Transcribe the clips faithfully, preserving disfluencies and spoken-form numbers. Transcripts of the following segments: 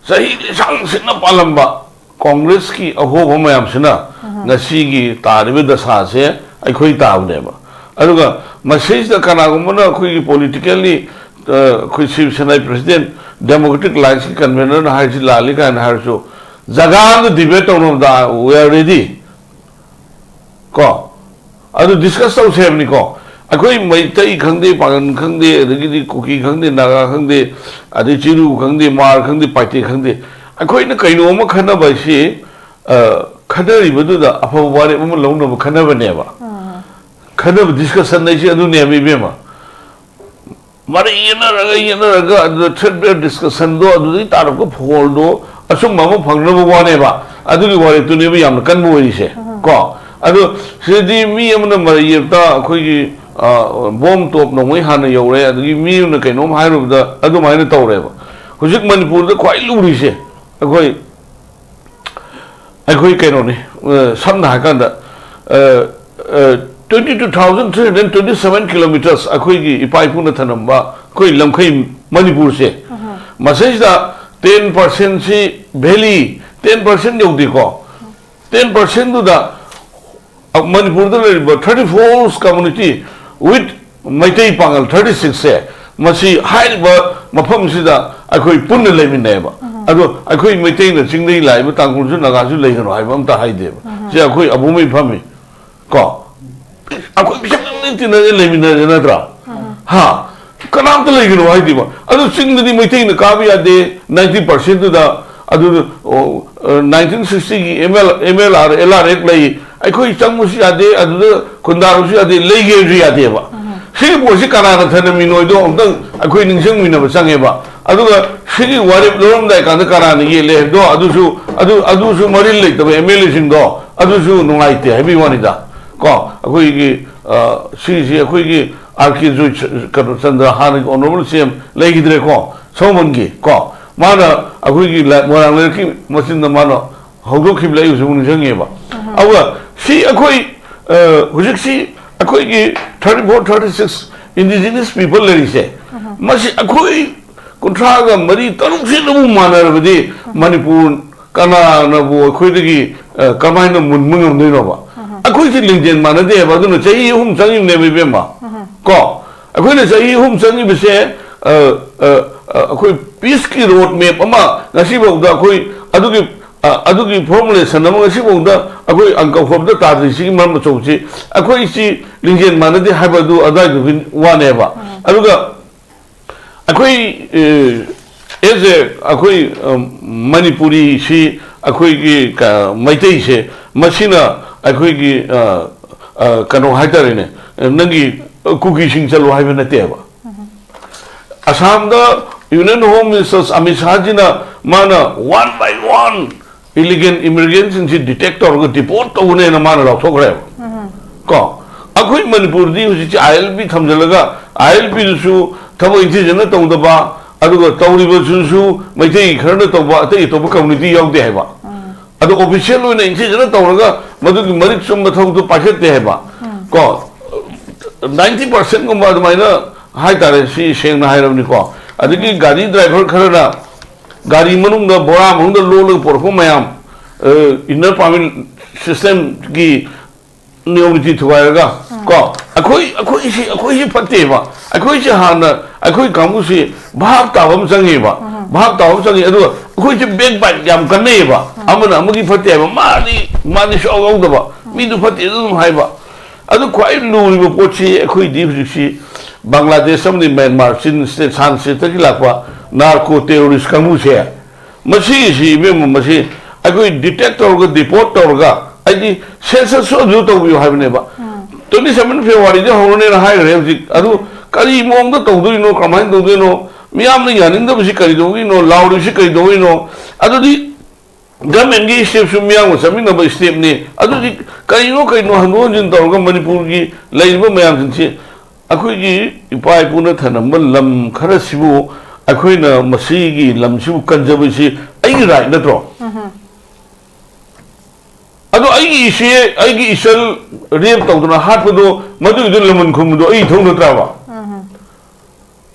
ꯆꯍꯤ ꯂꯤꯁꯥꯡ ꯁꯤꯠꯅ ꯄꯥꯜꯂꯝꯕ ꯀꯣꯡꯒ꯭ꯔꯦꯁꯀꯤ ꯑꯍꯣꯕ ꯃꯌꯥꯝꯁꯤꯅ ꯉꯁꯤꯒꯤ ꯇꯥꯔꯤꯕ ꯗꯁꯥꯁꯦ ꯑꯩꯈꯣꯏ ꯇꯥꯕꯅꯦꯕ꯫ ꯑꯗꯨꯒ ꯃꯁꯤꯁꯤꯗ ꯀꯅꯥꯒꯨꯝꯕꯅ ꯑꯩꯈꯣꯏꯒꯤ politically, ꯑ, ꯑꯩꯈꯣꯏ ꯁꯤꯕ ꯁꯦꯅꯥꯒꯤ president, Democratic Allianceꯀꯤ convenerꯅ ꯍꯥꯏꯔꯤꯁꯤ ꯂꯥꯜꯂꯤ ꯀꯥꯏꯅ ꯍꯥꯏꯔꯁꯨ, ꯖꯒꯥ ꯑꯃꯗ debate ꯇꯧꯅꯕꯗ we are ready꯫ ꯀꯣ, ꯑꯗꯨ discuss ꯇꯧꯁꯦ ꯍꯥꯏꯕꯅꯤꯀꯣ꯫ ꯑꯩꯈꯣꯏ ꯃꯩꯇꯩ ꯈꯪꯗꯦ, ꯄꯥꯉꯟ ꯈꯪꯗꯦ, ꯑꯗꯒꯤꯗꯤ ꯀꯨꯀꯤ ꯈꯪꯗꯦ, ꯅꯥꯒꯥ ꯈꯪꯗꯦ, ꯑꯗꯩ ꯆꯤꯔꯨ ꯈꯪꯗꯦ, ꯃꯥꯔ ꯈꯪꯗꯦ, ꯄꯥꯏꯇꯦ ꯈꯪꯗꯦ, ꯑꯩꯈꯣꯏꯅ ꯀꯩꯅꯣꯝꯃ ꯈꯟꯅꯕ ꯍꯥꯏꯁꯤ, ꯑ, ꯈꯟꯅꯔꯤꯕꯗꯨꯗ ꯑꯐꯕ ꯋꯥꯔꯦꯞ ꯑꯃ ꯂꯧꯅꯕ ꯈꯟꯅꯕꯅꯦꯕ꯫ ꯈꯟꯅꯕ, discussion ꯍꯥꯏꯁꯤ ꯑꯗꯨꯅꯦꯕ, ꯏꯕꯦꯝꯃ꯫ ꯃꯔꯩ ꯌꯦꯠꯅꯔꯒ, ꯌꯦꯠꯅꯔꯒ, ꯑꯗꯨꯗ threadbare discussionꯗꯣ, ꯑꯗꯨꯗꯒꯤ ꯇꯥꯔꯛꯄ ꯐꯣꯜꯗꯣ ꯑꯆꯨꯝꯕ ꯑꯃ ꯐꯪꯅꯕ ꯋꯥꯅꯦꯕ꯫ ꯑꯗꯨꯒꯤ ꯋꯥꯔꯦꯞꯇꯨꯅꯦꯕ ꯌꯥꯝꯅ ꯀꯟꯕ ꯑꯣꯏꯔꯤꯁꯦ꯫ ꯀꯣ, ꯑꯗꯣ ꯁꯤꯗꯗꯤ ꯃꯤ ꯑꯃꯅ ꯃꯔꯩ ꯌꯦꯠꯇ ꯑꯩꯈꯣꯏꯒꯤ, ꯑ, ꯕꯣꯝ ꯇꯣꯞ ꯅꯣꯡꯃꯩ ꯍꯥꯟꯅ ꯌꯧꯔꯦ, ꯑꯗꯒꯤ ꯃꯤ ꯑꯃꯅ ꯀꯩꯅꯣꯝ ꯍꯥꯏꯔꯨꯕꯗ ꯑꯗꯨꯃꯥꯏꯅ ꯇꯧꯔꯦꯕ꯫ ꯍꯧꯖꯤꯛ ꯃꯅꯤꯄꯨꯔꯗ ꯈ꯭ꯋꯥꯏ ꯂꯨꯔꯤꯁꯦ ꯑꯩꯈꯣꯏ, ꯑꯩꯈꯣꯏ ꯀꯩꯅꯣꯅꯤ, ꯑ, ꯁꯝꯅ ꯍꯥꯏꯔꯀꯥꯟꯗ, ꯑ, ꯑ, twenty two thousand three hundred twenty seven kilometers ꯑꯩꯈꯣꯏꯒꯤ ꯏꯄꯥ ꯏꯄꯨꯅ ꯊꯅꯝꯕ ꯑꯩꯈꯣꯏ ꯂꯝꯈꯩ ꯃꯅꯤꯄꯨꯔꯁꯦ, ꯃꯁꯤꯁꯤꯗ ten percentꯁꯤ valley, ten percent ꯌꯧꯗꯦꯀꯣ꯫ Ten percentꯗꯨꯗ ꯃꯅꯤꯄꯨꯔꯗ ꯂꯩꯔꯤꯕ thirty four community with Meitei Pangal thirty sixꯁꯦ, ꯃꯁꯤ ꯍꯥꯏꯔꯤꯕ ꯃꯐꯝꯁꯤꯗ ꯑꯩꯈꯣꯏ ꯄꯨꯟꯅ ꯂꯩꯃꯤꯟꯅꯩꯌꯦꯕ꯫ ꯑꯗꯣ ꯑꯩꯈꯣꯏ ꯃꯩꯇꯩꯅ ꯆꯤꯡꯗꯒꯤ ꯂꯥꯛꯏꯕ ꯇꯥꯡꯈꯨꯜꯁꯨ ꯅꯥꯒꯥꯁꯨ ꯂꯩꯒꯅꯨ ꯍꯥꯏꯕ ꯑꯝꯇ ꯍꯥꯏꯗꯦꯕ꯫ ꯁꯤ ꯑꯩꯈꯣꯏ ꯑꯕꯨꯡ ꯃꯩꯐꯝꯅꯤ꯫ ꯀꯣ, ꯑꯩꯈꯣꯏ ꯄꯩꯁꯥ ꯇꯤꯟꯅꯔꯦ, ꯂꯩꯃꯤꯟꯅꯔꯦ ꯅꯠꯇ꯭ꯔꯥ? ꯍꯥ? ꯀꯅꯥꯝꯇ ꯂꯩꯒꯅꯨ ꯍꯥꯏꯗꯦꯕ꯫ ꯑꯗꯨ ꯆꯤꯡꯗꯗꯤ ꯃꯩꯇꯩꯅ ꯀꯥꯕ ꯌꯥꯗꯦ, ninety percentꯗꯨꯗ꯫ ꯑꯗꯨ, ꯑꯣ, ꯑ, nineteen sixtyꯒꯤ ML, MLR, LRF ꯂꯩ, ꯑꯩꯈꯣꯏ ꯆꯪꯕꯁꯨ ꯌꯥꯗꯦ, ꯑꯗꯨꯗ ꯈꯨꯟꯗꯥꯕꯁꯨ ꯌꯥꯗꯦ, ꯂꯩꯒꯦꯁꯨ ꯌꯥꯗꯦꯕ꯫ ꯁꯤꯒꯤ ꯄꯣꯠꯁꯤ ꯀꯅꯥꯅ ꯊꯅꯝꯃꯤꯅꯣꯗꯣ ꯑꯃꯨꯛꯇꯪ ꯑꯩꯈꯣꯏ ꯅꯤꯡꯁꯤꯡꯃꯤꯟꯅꯕ ꯆꯪꯉꯦꯕ꯫ ꯑꯗꯨꯒ ꯁꯤꯒꯤ ꯋꯥꯔꯦꯞ ꯂꯧꯔꯝꯗꯥꯏ ꯀꯥꯟꯗ ꯀꯅꯥꯅ ꯌꯦꯠꯂꯦ ꯍꯥꯏꯕꯗꯣ, ꯑꯗꯨꯁꯨ, ꯑꯗꯨ, ꯑꯗꯨꯁꯨ ꯃꯔꯤꯜ ꯂꯩꯇꯕ MLAꯁꯤꯡꯗꯣ, ꯑꯗꯨꯁꯨ ꯅꯨꯡꯉꯥꯏꯇꯦ ꯍꯥꯏꯕꯒꯤ ꯋꯥꯅꯤꯗ꯫ ꯀꯣ, ꯑꯩꯈꯣꯏꯒꯤ, ꯑ, ꯁꯤꯁꯤ ꯑꯩꯈꯣꯏꯒꯤ R K ꯖꯣꯏ-, ꯀꯩꯅꯣ, ꯆꯟꯗ꯭ꯔ, ꯍꯥꯟꯅꯒꯤ honourable CM ꯂꯩꯈꯤꯗ꯭ꯔꯦꯀꯣ, ꯁꯣꯃꯟꯒꯤ, ꯀꯣ, ꯃꯥꯅ ꯑꯩꯈꯣꯏꯒꯤ ꯂꯥꯏ-, ꯃꯣꯏꯔꯥꯡ ꯂꯩꯔꯛꯀꯤ ꯃꯆꯤꯟꯗ ꯃꯥꯅ ꯍꯧꯗꯣꯛꯈꯤꯕ ꯂꯩ, ꯍꯧꯖꯤꯛ ꯅꯤꯡꯁꯤꯡꯉꯦꯕ꯫ ꯑꯗꯨꯒ ꯁꯤ ꯑꯩꯈꯣꯏ, ꯑ, ꯍꯧꯖꯤꯛꯁꯤ ꯑꯩꯈꯣꯏꯒꯤ thirty four, thirty six indigenous people ꯂꯩꯔꯤꯁꯦ, ꯃꯁꯤ ꯑꯩꯈꯣꯏ ꯀꯨꯟꯊ꯭ꯔꯥꯒ ꯃꯔꯤ ꯇꯔꯨꯛꯁꯤꯅꯕꯨ ꯃꯥꯟꯅꯔꯕꯗꯤ ꯃꯅꯤꯄꯨꯔ ꯀꯅꯥꯅꯕꯨ ꯑꯩꯈꯣꯏꯗꯒꯤ, ꯑ, ꯀꯃꯥꯏꯅ ꯃꯨꯟꯕ ꯉꯝꯗꯣꯏꯅꯣꯕ? ꯑꯩꯈꯣꯏꯁꯤ ꯂꯤꯡꯖꯦꯜ ꯃꯥꯟꯅꯗꯦꯕ, ꯑꯗꯨꯅ ꯆꯍꯤ ꯑꯍꯨꯝ ꯆꯪꯉꯤꯕꯅꯦꯕ, ꯏꯕꯦꯝꯃ꯫ ꯀꯣ, ꯑꯩꯈꯣꯏꯅ ꯆꯍꯤ ꯑꯍꯨꯝ ꯆꯪꯉꯤꯕꯁꯦ, ꯑ, ꯑ, ꯑ, ꯑꯩꯈꯣꯏ ꯄꯤꯁꯀꯤ ꯔꯣꯗ ꯃꯦꯞ ꯑꯃ ꯉꯁꯤꯐꯥꯎꯗ ꯑꯩꯈꯣꯏ ꯑꯗꯨꯒꯤ, ꯑ, ꯑꯗꯨꯒꯤ ꯐꯣꯔꯃꯨꯂꯦꯁꯟ ꯑꯃ ꯉꯁꯤꯐꯥꯎꯗ ꯑꯩꯈꯣꯏ ꯑꯪꯀ ꯍꯣꯠꯄꯗ ꯇꯥꯗ꯭ꯔꯤꯁꯤꯒꯤ ꯃꯔꯝ ꯑꯆꯧꯕꯁꯤ ꯑꯩꯈꯣꯏꯁꯤ ꯂꯤꯡꯖꯦꯜ ꯃꯥꯟꯅꯗꯦ ꯍꯥꯏꯕ ꯑꯗꯨ ꯑꯗꯨꯋꯥꯏꯗꯨꯒꯤ ꯋꯥꯅꯦꯕ꯫ ꯑꯗꯨꯒ ꯑꯩꯈꯣꯏ, ꯑꯦ, ꯑꯦꯁ ꯑꯦ ꯑꯩꯈꯣꯏ, ꯑ, ꯃꯅꯤꯄꯨꯔꯤꯁꯤ, ꯑꯩꯈꯣꯏꯒꯤ ꯀ-, ꯃꯩꯇꯩꯁꯦ, ꯃꯁꯤꯅ ꯑꯩꯈꯣꯏꯒꯤ, ꯑ, ꯑ, ꯀꯩꯅꯣ ꯍꯥꯏꯇꯥꯔꯦꯅꯦ, ꯅꯪꯒꯤ ꯀꯨꯀꯤꯁꯤꯡ ꯆꯠꯂꯣ ꯍꯥꯏꯕ ꯅꯠꯇꯦꯕ꯫ ꯑꯁꯥꯝꯗ Union Home Minister ꯑꯃꯤꯠ ꯁꯥꯍꯖꯤꯅ ꯃꯥꯅ one by one illegal immigrantꯁꯤꯡꯁꯤ detect ꯇꯧꯔꯒ deport ꯇꯧꯒꯅꯦꯅ ꯃꯥꯅ ꯂꯥꯎꯊꯣꯛꯈ꯭ꯔꯦꯕ꯫ ꯀꯣ, ꯑꯩꯈꯣꯏ ꯃꯅꯤꯄꯨꯔꯗꯤ ꯍꯧꯖꯤꯛꯁꯦ ꯑꯥꯏ ꯑꯦꯜ ꯄꯤ ꯊꯝꯖꯤꯜꯂꯒ, ꯑꯥꯏ ꯑꯦꯜ ꯄꯤꯗꯨꯁꯨ ꯊꯕꯛ ꯏꯟꯊꯤꯖꯅ ꯇꯧꯗꯕ, ꯑꯗꯨꯒ ꯇꯧꯔꯤꯕꯗꯨꯁꯨ ꯃꯩꯇꯩ ꯈꯔꯅ ꯇꯧꯕ, ꯑꯇꯩ ꯑꯇꯣꯞꯄ community ꯌꯥꯎꯗꯦ ꯍꯥꯏꯕ꯫ ꯑꯗꯣ official ꯑꯣꯏꯅ ꯏꯟꯊꯤꯖꯅ ꯇꯧꯔꯒ ꯃꯗꯨꯒꯤ ꯃꯔꯤꯛ ꯆꯨꯝꯕ ꯊꯕꯛꯇꯨ ꯄꯥꯏꯈꯠꯇꯦ ꯍꯥꯏꯕ꯫ ꯀꯣ, ninety percentꯒꯨꯝꯕ ꯑꯗꯨꯃꯥꯏꯅ ꯍꯥꯏꯇꯥꯔꯦ, ꯁꯤ ꯁꯦꯡꯅ ꯍꯥꯏꯔꯕꯅꯤꯀꯣ꯫ ꯑꯗꯒꯤ ꯒꯥꯔꯤ driver ꯈꯔꯅ ꯒꯥꯔꯤ ꯃꯅꯨꯡꯗ, ꯕꯣꯔꯥ ꯃꯅꯨꯡꯗ ꯂꯣꯜꯂꯒ ꯄꯨꯔꯛꯄ ꯃꯌꯥꯝ, ꯑ, inner permit systemꯒꯤ ꯅꯤꯌꯣꯝ ꯅꯤꯇꯤ ꯊꯨꯒꯥꯏꯔꯒ, ꯀꯣ, ꯑꯩꯈꯣꯏ, ꯑꯩꯈꯣꯏꯁꯤ, ꯑꯩꯈꯣꯏꯁꯤ ꯐꯠꯇꯦꯕ꯫ ꯑꯩꯈꯣꯏꯁꯤ ꯍꯥꯟꯅ, ꯑꯩꯈꯣꯏ ꯀꯥꯡꯕꯨꯁꯤ ꯚꯥꯞ ꯇꯥꯕ ꯑꯃ ꯆꯪꯉꯦꯕ꯫ ꯚꯥꯞ ꯇꯥꯕ ꯑꯃ ꯆꯪꯉꯦ꯫ ꯑꯗꯨꯒ ꯑꯩꯈꯣꯏꯁꯤ backbite ꯌꯥꯝ ꯀꯟꯅꯩꯌꯦꯕ꯫ ꯑꯃꯅ ꯑꯃꯒꯤ ꯐꯠꯇꯦ ꯍꯥꯏꯕ, ꯃꯥꯗꯤ, ꯃꯥꯗꯤ ꯁꯨꯡꯌꯥꯎ ꯌꯥꯎꯗꯕ, ꯃꯤꯗꯨ ꯐꯠꯇꯦ ꯑꯗꯨꯝ ꯍꯥꯏꯕ꯫ ꯑꯗꯨ ꯈ꯭ꯋꯥꯏ ꯂꯨꯔꯤꯕ ꯄꯣꯠꯁꯤ ꯑꯩꯈꯣꯏꯗꯤ ꯍꯧꯖꯤꯛꯁꯤ ꯕꯪꯒ꯭ꯂꯥꯗꯦꯁ ꯑꯃꯗꯤ ꯃ꯭ꯌꯥꯟꯃꯥꯔ, ꯆꯤꯟ state, ꯁꯥꯟ stateꯇꯒꯤ ꯂꯥꯛꯄ narco terrorist ꯀꯥꯡꯕꯨꯁꯦ, ꯃꯁꯤꯒꯤꯁꯤ, ꯏꯕꯦꯝꯃ, ꯃꯁꯤ ꯑꯩꯈꯣꯏ detect ꯇꯧꯔꯒ, deport ꯇꯧꯔꯒ, ꯍꯥꯏꯗꯤ censusꯁꯨ ꯑꯗꯨ ꯇꯧꯕꯤꯌꯨ ꯍꯥꯏꯕꯅꯦꯕ꯫ Twenty seven Februaryꯗ ꯍꯧꯔꯅꯦꯅ ꯍꯥꯏꯈ꯭ꯔꯦ ꯍꯧꯖꯤꯛ꯫ ꯑꯗꯨ ꯀꯔꯤ ꯃꯑꯣꯡꯗ ꯇꯧꯗꯣꯏꯅꯣ, ꯀꯃꯥꯏꯅ ꯇꯧꯗꯣꯏꯅꯣ, ꯃꯤꯌꯥꯝꯅ ꯌꯥꯅꯤꯡꯗꯕꯁꯤ ꯀꯔꯤꯗꯧꯕꯒꯤꯅꯣ, ꯂꯥꯎꯔꯤꯕꯁꯤ ꯀꯔꯤꯗꯧꯕꯒꯤꯅꯣ? ꯑꯗꯨꯗꯤ governmentꯀꯤ stepꯁꯨ ꯃꯤꯌꯥꯝꯒ ꯆꯠꯃꯤꯟꯅꯕ stepꯅꯤ꯫ ꯑꯗꯨꯗꯤ ꯀꯔꯤꯅꯣ ꯀꯔꯤꯅꯣ ꯍꯟꯗꯣꯛ ꯍꯟꯖꯤꯟ ꯇꯧꯔꯒ ꯃꯅꯤꯄꯨꯔꯒꯤ ꯂꯩꯔꯤꯕ ꯃꯌꯥꯝꯁꯤꯡꯁꯤ, ꯑꯩꯈꯣꯏꯒꯤ ꯏꯄꯥ ꯏꯄꯨꯅ ꯊꯅꯝꯕ ꯂꯝ ꯈꯔꯁꯤꯕꯨ, ꯑꯩꯈꯣꯏꯅ ꯃꯁꯤꯒꯤ ꯂꯝꯁꯤꯕꯨ ꯀꯟꯖꯕꯁꯤ ꯑꯩꯒꯤ right ꯅꯠꯇ꯭ꯔꯣ? ꯑꯗꯣ ꯑꯩꯒꯤ ꯏꯆꯦ, ꯑꯩꯒꯤ ꯏꯆꯜ rape ꯇꯧꯗꯅ ꯍꯥꯠꯄꯗꯣ, ꯃꯗꯨꯒꯤꯗꯣ ꯂꯃꯟ ꯈꯨꯝꯕꯗꯣ ꯑꯩ ꯏꯊꯧ ꯅꯠꯇ꯭ꯔꯕ?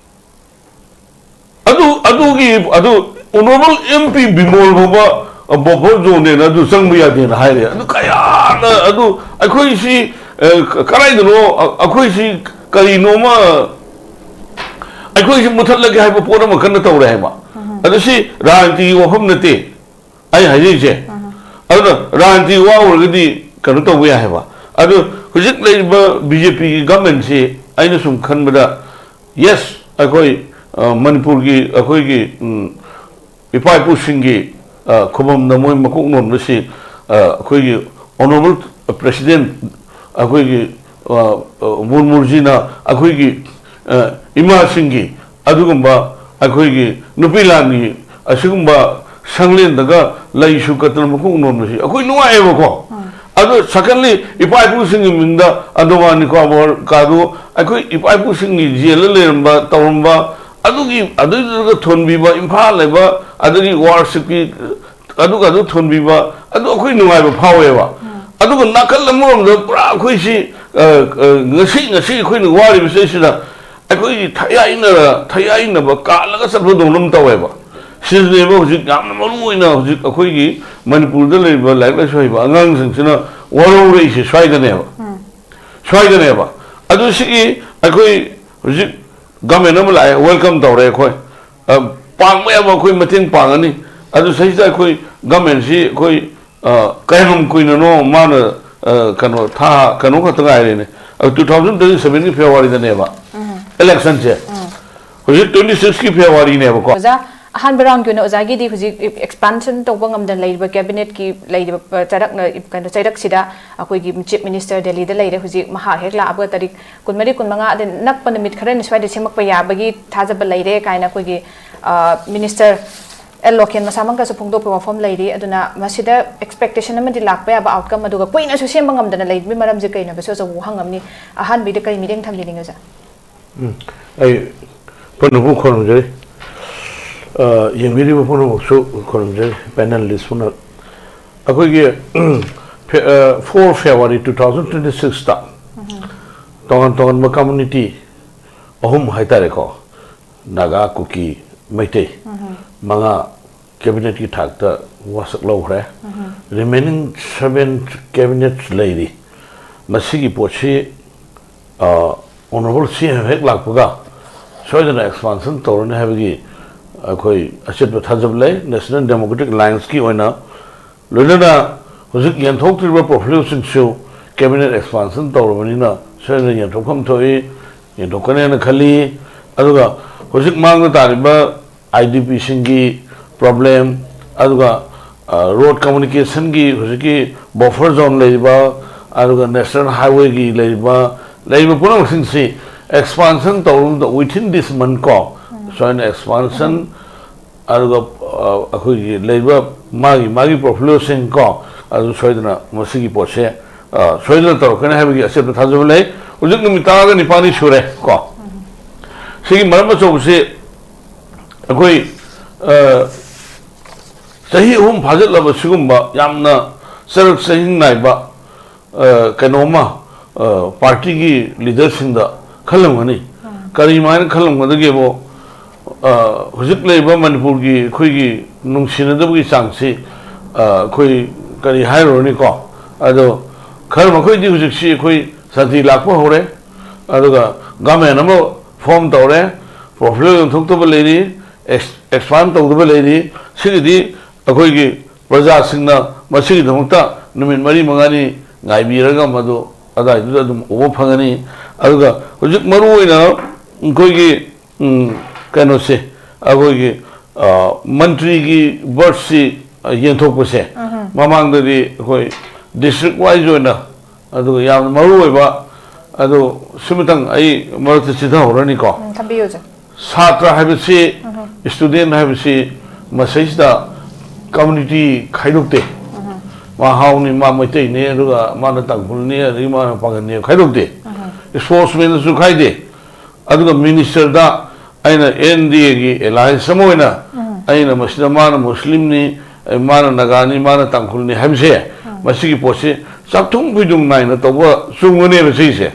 ꯑꯗꯨ ꯑꯗꯨꯒꯤ ꯑꯗꯨ ꯑꯣꯅꯔꯦꯕꯜ ꯑꯦꯝ ꯄꯤ ꯕꯤꯃꯣꯜ ꯐꯥꯎꯕ ꯕꯐꯔ ꯖꯣꯟꯅꯦꯅ ꯑꯗꯨ ꯆꯪꯕ ꯌꯥꯗꯦꯅ ꯍꯥꯏꯔꯦ꯫ ꯑꯗꯨ ꯀꯌꯥꯗ ꯑꯗꯨ ꯑꯩꯈꯣꯏꯁꯤ ꯑ, ꯀ- ꯀꯗꯥꯏꯗꯅꯣ ꯑ- ꯑꯩꯈꯣꯏꯁꯤ ꯀꯔꯤꯅꯣꯃ ꯑꯩꯈꯣꯏꯁꯤ ꯃꯨꯊꯠꯂꯒꯦ ꯍꯥꯏꯕ ꯄꯣꯠ ꯑꯃ ꯀꯟꯅ ꯇꯧꯔꯦ ꯍꯥꯏꯕ꯫ ꯑꯗꯨ ꯁꯤ ꯔꯥꯖꯅꯤꯇꯤꯒꯤ ꯋꯥꯐꯝ ꯅꯠꯇꯦ ꯑꯩ ꯍꯥꯏꯖꯔꯤꯁꯦ꯫ ꯑꯗꯨꯅ ꯔꯥꯖꯅꯤꯇꯤ ꯋꯥ ꯑꯣꯏꯔꯒꯗꯤ ꯀꯩꯅꯣ ꯇꯧꯕ ꯌꯥꯏ ꯍꯥꯏꯕ꯫ ꯑꯗꯨ ꯍꯧꯖꯤꯛ ꯂꯩꯔꯤꯕ ꯕꯤ ꯖꯦ ꯄꯤꯒꯤ ꯒꯃꯦꯟꯁꯤ ꯑꯩꯅ ꯁꯨꯝ ꯈꯟꯕꯗ, ꯌꯦꯁ, ꯑꯩꯈꯣꯏ ꯑ, ꯃꯅꯤꯄꯨꯔꯒꯤ ꯑꯩꯈꯣꯏꯒꯤ ꯎꯝ, ꯏꯄꯥ ꯏꯄꯨꯁꯤꯡꯒꯤ ꯑ, ꯈꯨꯕꯝꯗ ꯃꯣꯏ ꯃꯀꯣꯛ ꯅꯣꯟꯕꯁꯤ ꯑ, ꯑꯩꯈꯣꯏꯒꯤ ꯑꯣꯅꯔꯦꯕꯜ ꯄ꯭ꯔꯦꯁꯤꯗꯦꯟ ꯑꯩꯈꯣꯏꯒꯤ ꯑ, ꯑ, ꯃꯨꯔꯃꯨꯔꯖꯤꯅ ꯑꯩꯈꯣꯏꯒꯤ ꯑ, ꯏꯃꯥꯁꯤꯡꯒꯤ ꯑꯗꯨꯒꯨꯝꯕ ꯑꯩꯈꯣꯏꯒꯤ ꯅꯨꯄꯤ ꯂꯥꯟꯒꯤ ꯑꯁꯤꯒꯨꯝꯕ ꯁꯪꯂꯦꯟꯗꯒ ꯂꯩꯁꯨ ꯀꯠꯇꯅ ꯃꯀꯣꯛ ꯅꯣꯟꯕꯁꯤ ꯑꯩꯈꯣꯏ ꯅꯨꯡꯉꯥꯏꯌꯦꯕꯀꯣ꯫ ꯑꯗꯣ ꯁꯦꯀꯦꯟꯂꯤ, ꯏꯄꯥ ꯏꯄꯨꯁꯤꯡꯒꯤ ꯃꯤꯡꯗ ꯑꯟꯗꯃꯥꯟ ꯅꯤꯀꯣꯕꯔ ꯀꯥꯗꯨ ꯑꯩꯈꯣꯏ ꯏꯄꯥ ꯏꯄꯨꯁꯤꯡꯒꯤ ꯖꯦꯜꯗ ꯂꯩꯔꯝꯕ ꯇꯧꯔꯝꯕ ꯑꯗꯨꯒꯤ ꯑꯗꯨꯏꯗꯨꯒ ꯊꯣꯟꯕꯤꯕ ꯏꯝꯐꯥꯜ ꯂꯩꯕ ꯑꯗꯒꯤ ꯋꯥꯔꯁꯤꯞꯀꯤ ꯑꯗꯨꯒ ꯑꯗꯨ ꯊꯣꯟꯕꯤꯕ ꯑꯗꯨ ꯑꯩꯈꯣꯏ ꯅꯨꯡꯉꯥꯏꯕ ꯐꯥꯎꯋꯦꯕ꯫ ꯑꯗꯨꯒ ꯅꯥꯀꯜ ꯑꯃꯔꯣꯝꯗ ꯄꯨꯔꯥ ꯑꯩꯈꯣꯏꯁꯤ ꯑ, ꯑ, ꯉꯁꯤ ꯉꯁꯤ ꯑꯩꯈꯣꯏꯅ ꯋꯥꯔꯤꯕꯁꯤꯗꯩꯁꯤꯗ ꯑꯩꯈꯣꯏꯒꯤ ꯊꯌꯥꯏꯅꯔ ꯊꯌꯥꯏꯅꯕ ꯀꯥꯜꯂꯒ ꯆꯠꯄꯗꯧꯅ ꯑꯗꯨꯝ ꯇꯧꯋꯦꯕ꯫ ꯁꯤꯗꯅꯦꯕ ꯍꯧꯖꯤꯛ ꯌꯥꯝꯅ ꯃꯔꯨ ꯑꯣꯏꯅ ꯍꯧꯖꯤꯛ ꯑꯩꯈꯣꯏꯒꯤ ꯃꯅꯤꯄꯨꯔꯗ ꯂꯩꯔꯤꯕ ꯂꯥꯏꯔꯤꯛ ꯂꯥꯏꯁꯨ ꯍꯩꯕ ꯑꯉꯥꯡꯁꯤꯡꯁꯤꯅ ꯋꯥꯔꯧꯔꯛꯏꯁꯦ ꯁ꯭ꯋꯥꯏꯗꯅꯦꯕ꯫ ꯁ꯭ꯋꯥꯏꯗꯅꯦꯕ꯫ ꯑꯗꯨ ꯁꯤꯒꯤ ꯑꯩꯈꯣꯏ ꯍꯧꯖꯤꯛ ꯒꯃꯦꯟ ꯑꯃ ꯂꯥꯛꯑꯦ, ꯋꯦꯜꯀꯝ ꯇꯧꯔꯦ ꯑꯩꯈꯣꯏ꯫ ꯑ, ꯄꯥꯡꯕ ꯌꯥꯕ ꯑꯩꯈꯣꯏ ꯃꯇꯦꯡ ꯄꯥꯡꯒꯅꯤ꯫ ꯑꯗꯨ ꯁꯤꯗꯩꯁꯤꯗ ꯑꯩꯈꯣꯏ ꯒꯃꯦꯟꯁꯤ ꯑꯩꯈꯣꯏ ꯑ, ꯀꯌꯥꯝ ꯀꯨꯏꯅꯅꯣ ꯃꯥꯅ ꯑ, ꯀꯩꯅꯣ ꯊꯥ ꯀꯩꯅꯣ ꯈꯛꯇ ꯉꯥꯏꯔꯦꯅꯦ꯫ ꯑ, ꯇꯨ ꯊꯥꯎꯖꯟ ꯇ꯭ꯋꯦꯟꯇꯤ ꯁꯚꯦꯟꯒꯤ ꯐꯦꯕꯋꯥꯔꯤꯗꯅꯦꯕ ꯏꯂꯦꯛꯁꯟꯁꯦ꯫ ꯍꯧꯖꯤꯛ ꯇ꯭ꯋꯦꯟꯇꯤ ꯁꯤꯛꯁꯀꯤ ꯐꯦꯕꯋꯥꯔꯤꯅꯦꯕꯀꯣ꯫ ꯑꯣꯖꯥ, ꯑꯍꯥꯟꯕ ꯔꯥꯎꯟꯒꯤ ꯑꯣꯏꯅ ꯑꯣꯖꯥꯒꯤꯗꯤ ꯍꯧꯖꯤꯛ ꯑꯦꯛꯁꯄꯥꯟꯁꯟ ꯇꯧꯕ ꯉꯝꯗꯅ ꯂꯩꯔꯤꯕ ꯀꯦꯕꯤꯅꯦꯠꯀꯤ ꯂꯩꯔꯤꯕ ꯆꯔꯛꯅ ꯀꯩꯅꯣ ꯆꯩꯔꯛꯁꯤꯗ ꯑꯩꯈꯣꯏꯒꯤ ꯆꯤꯐ ꯃꯤꯅꯤꯁꯇꯔ ꯗꯦꯜꯂꯤꯗ ꯂꯩꯔꯦ꯫ ꯍꯧꯖꯤꯛ ꯃꯍꯥꯛ ꯍꯦꯛ ꯂꯥꯛꯑꯕ ꯇꯥꯔꯤꯛ ꯀꯨꯟꯃꯔꯤ, ꯀꯨꯟꯃꯉꯥ ꯑꯗꯩ ꯅꯛꯄ ꯅꯨꯃꯤꯠ ꯈꯔꯅꯤ ꯁ꯭ꯋꯥꯏꯗ ꯁꯦꯝꯃꯛꯄ ꯌꯥꯕꯒꯤ ꯊꯥꯖꯕ ꯂꯩꯔꯦ ꯀꯥꯏꯅ ꯑꯩꯈꯣꯏꯒꯤ ꯃꯤꯅꯤꯁꯇꯔ ꯑꯦꯜ ꯂꯣꯀꯦꯟ ꯃꯁꯥꯃꯛꯅꯁꯨ ꯐꯣꯡꯗꯣꯛꯄ ꯋꯥꯐꯝ ꯂꯩꯔꯤ꯫ ꯑꯗꯨꯅ ꯃꯁꯤꯗ ꯑꯦꯛꯁꯄꯦꯛꯇꯦꯁꯟ ꯑꯃꯗꯤ ꯂꯥꯛꯄ ꯌꯥꯕ ꯑꯥꯎꯠꯀꯝ, ꯑꯗꯨꯒ ꯀꯨꯏꯅꯁꯨ ꯁꯦꯝꯕ ꯉꯝꯗꯅ ꯂꯩꯕꯒꯤ ꯃꯔꯝꯁꯦ ꯀꯩꯅꯣꯕꯁꯨ ꯑꯆꯧꯕ ꯋꯥꯍꯪ ꯑꯃꯅꯤ꯫ ꯑꯍꯥꯟꯕꯒꯤꯗ ꯀꯔꯤ ꯃꯤꯠꯌꯦꯡ ꯊꯝꯕꯤꯅꯤꯡꯉꯤ, ꯑꯣꯖꯥ? ꯎꯝ, ꯑꯩ ꯄꯨꯝꯅꯃꯛꯄꯨ ꯈꯨꯔꯨꯝꯖꯔꯤ꯫ ꯑ, ꯌꯦꯡꯕꯤꯔꯤꯕ ꯄꯨꯝꯅꯃꯛꯁꯨ ꯈꯨꯔꯨꯝꯖꯔꯤ, ꯄꯦꯅꯦꯂꯤꯁ ꯄꯨꯝꯅꯃꯛ꯫ ꯑꯩꯈꯣꯏꯒꯤ, um, feb-, uh, for February two thousand twenty sixth ꯇꯣꯉꯥꯟ ꯇꯣꯉꯥꯟꯕ ꯀꯝꯃꯨꯅꯤꯇꯤ ꯑꯍꯨꯝ ꯍꯥꯏꯇꯥꯔꯦꯀꯣ, ꯅꯥꯒꯥ, ꯀꯨꯀꯤ, ꯃꯩꯇꯩ ꯃꯉꯥ ꯀꯦꯕꯤꯅꯦꯠꯀꯤ ꯊꯥꯛꯇ ꯋꯥꯁꯛ ꯂꯧꯈ꯭ꯔꯦ꯫ ꯔꯤꯃꯦꯅꯤꯡ ꯁꯚꯦꯟ ꯀꯦꯕꯤꯅꯦꯠ ꯂꯩꯔꯤ꯫ ꯃꯁꯤꯒꯤ ꯄꯣꯠꯁꯤ ꯑꯣꯅꯔꯦꯕꯜ ꯁꯤ ꯑꯦꯝ ꯍꯦꯛ ꯂꯥꯛꯄꯒ ꯁꯣꯏꯗꯅ ꯑꯦꯛꯁꯄꯥꯟꯁꯟ ꯇꯧꯔꯅꯤ ꯍꯥꯏꯕꯒꯤ ꯑꯩꯈꯣꯏ ꯑꯆꯦꯠꯄ ꯊꯥꯖꯕ ꯂꯩ꯫ ꯅꯦꯁꯅꯦꯜ ꯗꯦꯃꯣꯀ꯭ꯔꯦꯇꯤꯛ ꯑꯦꯂꯥꯏꯟꯁꯀꯤ ꯑꯣꯏꯅ ꯂꯣꯏꯅꯅ ꯍꯧꯖꯤꯛ ꯌꯦꯟꯊꯣꯛꯇ꯭ꯔꯤꯕ ꯄꯣꯔꯠꯐꯣꯂꯤꯑꯣꯁꯤꯡꯁꯨ ꯀꯦꯕꯤꯅꯦꯠ ꯑꯦꯛꯁꯄꯥꯟꯁꯟ ꯇꯧꯔꯕꯅꯤꯅ ꯁꯣꯏꯗꯅ ꯌꯦꯟꯊꯣꯛꯐꯝ ꯊꯣꯛꯏ, ꯌꯦꯟꯊꯣꯛꯀꯅꯤ ꯍꯥꯏꯅ ꯈꯜꯂꯤ꯫ ꯑꯗꯨꯒ ꯍꯧꯖꯤꯛ ꯃꯥꯡꯗ ꯇꯥꯔꯤꯕ ꯑꯥꯏ ꯗꯤ ꯄꯤꯁꯤꯡꯒꯤ ꯄ꯭ꯔꯣꯕ꯭ꯂꯦꯝ, ꯑꯗꯨꯒ ꯔꯣꯗ ꯀꯝꯃꯨꯅꯤꯀꯦꯁꯟꯒꯤ ꯍꯧꯖꯤꯛꯀꯤ ꯕꯐꯔ ꯖꯣꯟ ꯂꯩꯔꯤꯕ, ꯑꯗꯨꯒ ꯅꯦꯁꯅꯦꯜ ꯍꯥꯏꯋꯦꯒꯤ ꯂꯩꯔꯤꯕ, ꯂꯩꯔꯤꯕ ꯄꯨꯝꯅꯃꯛꯁꯤꯡꯁꯤ ꯑꯦꯛꯁꯄꯥꯟꯁꯟ ꯇꯧꯔꯕꯗ within this month ꯀꯣ, ꯁꯨꯃꯥꯏꯅ ꯑꯦꯛꯁꯄꯥꯟꯁꯟ ꯑꯗꯨꯒ ꯑ, ꯑꯩꯈꯣꯏꯒꯤ ꯂꯩꯔꯤꯕ ꯃꯥꯒꯤ ꯃꯥꯒꯤ ꯄꯣꯔꯠꯐꯣꯂꯤꯑꯣꯁꯤꯡ ꯀꯣ, ꯑꯗꯨ ꯁꯣꯏꯗꯅ ꯃꯁꯤꯒꯤ ꯄꯣꯠꯁꯦ ꯑ, ꯁꯣꯏꯗꯅ ꯇꯧꯔꯛꯀꯅꯤ ꯍꯥꯏꯕꯒꯤ ꯑꯆꯦꯠꯄ ꯊꯥꯖꯕ ꯂꯩ꯫ ꯍꯧꯖꯤꯛ ꯅꯨꯃꯤꯠ ꯇꯔꯥꯒ ꯅꯤꯄꯥꯜꯅꯤ ꯁꯨꯔꯦ ꯀꯣ꯫ ꯁꯤꯒꯤ ꯃꯔꯝ ꯑꯆꯧꯕꯁꯤ ꯑꯩꯈꯣꯏ ꯑ, ꯆꯍꯤ ꯑꯍꯨꯝ ꯐꯥꯖꯤꯜꯂꯕ ꯁꯤꯒꯨꯝꯕ ꯌꯥꯝꯅ ꯆꯔꯛ ꯆꯍꯤꯡ ꯅꯥꯏꯕ ꯑ, ꯀꯩꯅꯣꯝꯃ, ꯑ, ꯄꯥꯔꯇꯤꯒꯤ ꯂꯤꯗꯔꯁꯤꯡꯗ ꯈꯜꯂꯝꯒꯅꯤ꯫ ꯀꯔꯤꯃꯥꯏꯅ ꯈꯜꯂꯝꯒꯗꯒꯦꯕꯨ, ꯑ, ꯍꯧꯖꯤꯛ ꯂꯩꯔꯤꯕ ꯃꯅꯤꯄꯨꯔꯒꯤ ꯑꯩꯈꯣꯏꯒꯤ ꯅꯨꯡꯁꯤꯅꯗꯕꯒꯤ ꯆꯥꯡꯁꯤ, ꯑ, ꯑꯩꯈꯣꯏ ꯀꯔꯤ ꯍꯥꯏꯔꯨꯔꯅꯤꯀꯣ? ꯑꯗꯣ ꯈꯔ ꯃꯈꯩꯗꯤ ꯍꯧꯖꯤꯛꯁꯤ ꯑꯩꯈꯣꯏ ꯁꯥꯟꯇꯤ ꯂꯥꯛꯄ ꯍꯧꯔꯦ, ꯑꯗꯨꯒ ꯒꯃꯦꯟ ꯑꯃ ꯐꯣꯝ ꯇꯧꯔꯦ, ꯄꯣꯔꯠꯐꯣꯂꯤꯑꯣ ꯌꯣꯟꯊꯣꯛꯇꯕ ꯂꯩꯔꯤ, ꯑꯦꯛꯁ-, ꯑꯦꯛꯁꯄꯥꯟ ꯇꯧꯗꯕ ꯂꯩꯔꯤ꯫ ꯁꯤꯒꯤꯗꯤ ꯑꯩꯈꯣꯏꯒꯤ ꯄ꯭ꯔꯖꯥꯁꯤꯡꯅ ꯃꯁꯤꯒꯤꯗꯃꯛꯇ ꯅꯨꯃꯤꯠ ꯃꯔꯤ ꯃꯉꯥꯅꯤ ꯉꯥꯏꯕꯤꯔꯒ ꯃꯗꯨ ꯑꯗꯥꯏꯗꯨꯗ ꯑꯗꯨꯝ ꯎꯕ ꯐꯪꯒꯅꯤ꯫ ꯑꯗꯨꯒ ꯍꯧꯖꯤꯛ ꯃꯔꯨ ꯑꯣꯏꯅ ꯑꯩꯈꯣꯏꯒꯤ, ꯎꯝ, ꯀꯩꯅꯣꯁꯦ, ꯑꯩꯈꯣꯏꯒꯤ, ꯑ, ꯃꯟꯇ꯭ꯔꯤꯒꯤ ꯕꯔꯠꯁꯤ, ꯑ, ꯌꯦꯟꯊꯣꯛꯄꯁꯦ, ꯃꯃꯥꯡꯗꯗꯤ ꯑꯩꯈꯣꯏ ꯗꯤꯁꯇ꯭ꯔꯤꯛ ꯋꯥꯏꯁ ꯑꯣꯏꯅ, ꯑꯗꯨꯒ ꯌꯥꯝꯅ ꯃꯔꯨ ꯑꯣꯏꯕ, ꯑꯗꯨ ꯁꯤꯃꯇꯪ ꯑꯩ ꯃꯔꯛꯇ ꯆꯤꯊꯍꯧꯔꯅꯤꯀꯣ꯫ ꯎꯝ, ꯊꯝꯕꯤꯌꯨ, ꯁꯥꯔ꯫ ꯁꯥꯇ꯭ꯔ ꯍꯥꯏꯕꯁꯤ ꯁ꯭ꯇꯨꯗꯦꯟ ꯍꯥꯏꯕꯁꯤ ꯃꯁꯤꯗꯩꯁꯤꯗ ꯀꯝꯃ꯭ꯌꯨꯅꯤꯇꯤ ꯈꯥꯏꯗꯣꯛꯇꯦ꯫ ꯃꯥ ꯍꯥꯎꯅꯤ, ꯃꯥ ꯃꯩꯇꯩꯅꯤ, ꯑꯗꯨꯒ ꯃꯥꯅ ꯇꯥꯡꯈꯨꯜꯅꯤ, ꯑꯗꯒꯤ ꯃꯥꯅ ꯄꯥꯡꯒꯜꯅꯤ ꯈꯥꯏꯗꯣꯛꯇꯦ꯫ ꯁ꯭ꯄꯣꯔꯠꯁꯃꯦꯟꯗꯁꯨ ꯈꯥꯏꯗꯦ꯫ ꯑꯗꯨꯒ ꯃꯤꯅꯤꯁꯇꯔꯗ ꯑꯩꯅ ꯑꯦꯟ ꯗꯤ ꯑꯦꯒꯤ ꯑꯦꯂꯥꯏꯟꯁ ꯑꯃ ꯑꯣꯏꯅ ꯑꯩꯅ ꯃꯁꯤꯗ ꯃꯥꯅ ꯃꯨꯁꯂꯤꯝꯅꯤ, ꯑꯩ ꯃꯥꯅ ꯅꯥꯒꯥꯅꯤ, ꯃꯥꯅ ꯇꯥꯡꯈꯨꯜꯅꯤ ꯍꯥꯏꯕꯁꯦ, ꯃꯁꯤꯒꯤ ꯄꯣꯠꯁꯦ ꯆꯥꯛꯊꯨꯡ ꯈꯣꯏꯗꯨꯡ ꯅꯥꯏꯅ ꯇꯧꯕ ꯆꯨꯝꯒꯅꯦꯕ ꯁꯤꯁꯦ꯫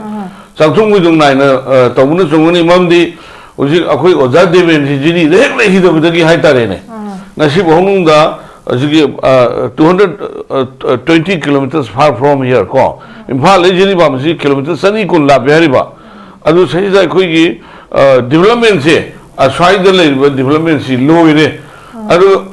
ꯆꯥꯛꯊꯨꯡ ꯈꯣꯏꯗꯨꯡ ꯅꯥꯏꯅ, ꯑ, ꯇꯧꯕꯅ ꯆꯨꯝꯒꯅꯤ꯫ ꯃꯔꯝꯗꯤ ꯍꯧꯖꯤꯛ ꯑꯩꯈꯣꯏ ꯑꯣꯖꯥ ꯗꯦꯕꯦꯟꯁꯤ ꯖꯤꯔꯤꯗ ꯍꯦꯛ ꯂꯩꯈꯤꯗꯕꯗꯒꯤ ꯍꯥꯏꯇꯥꯔꯦꯅꯦ, ꯉꯁꯤ ꯐꯥꯎꯅꯨꯡꯗ ꯍꯧꯖꯤꯛꯀꯤ two hundred twenty kilometers far from here ꯀꯣ, ꯏꯝꯐꯥꯜꯗꯒꯤ ꯖꯤꯔꯤꯕꯥꯝꯁꯤ ꯀꯤꯂꯣꯃꯤꯇꯔ ꯆꯅꯤ ꯀꯨꯟ ꯂꯥꯞꯄꯦ ꯍꯥꯏꯔꯤꯕ꯫ ꯑꯗꯨ ꯁꯤꯗꯩꯁꯤꯗ ꯑꯩꯈꯣꯏꯒꯤ ꯗꯤꯕꯂꯞꯃꯦꯟꯁꯦ, ꯑꯁ꯭ꯋꯥꯏꯗ ꯂꯩꯔꯤꯕ ꯗꯤꯕꯂꯞꯃꯦꯟꯁꯤ ꯂꯣꯏꯔꯦ꯫ ꯑꯗꯨ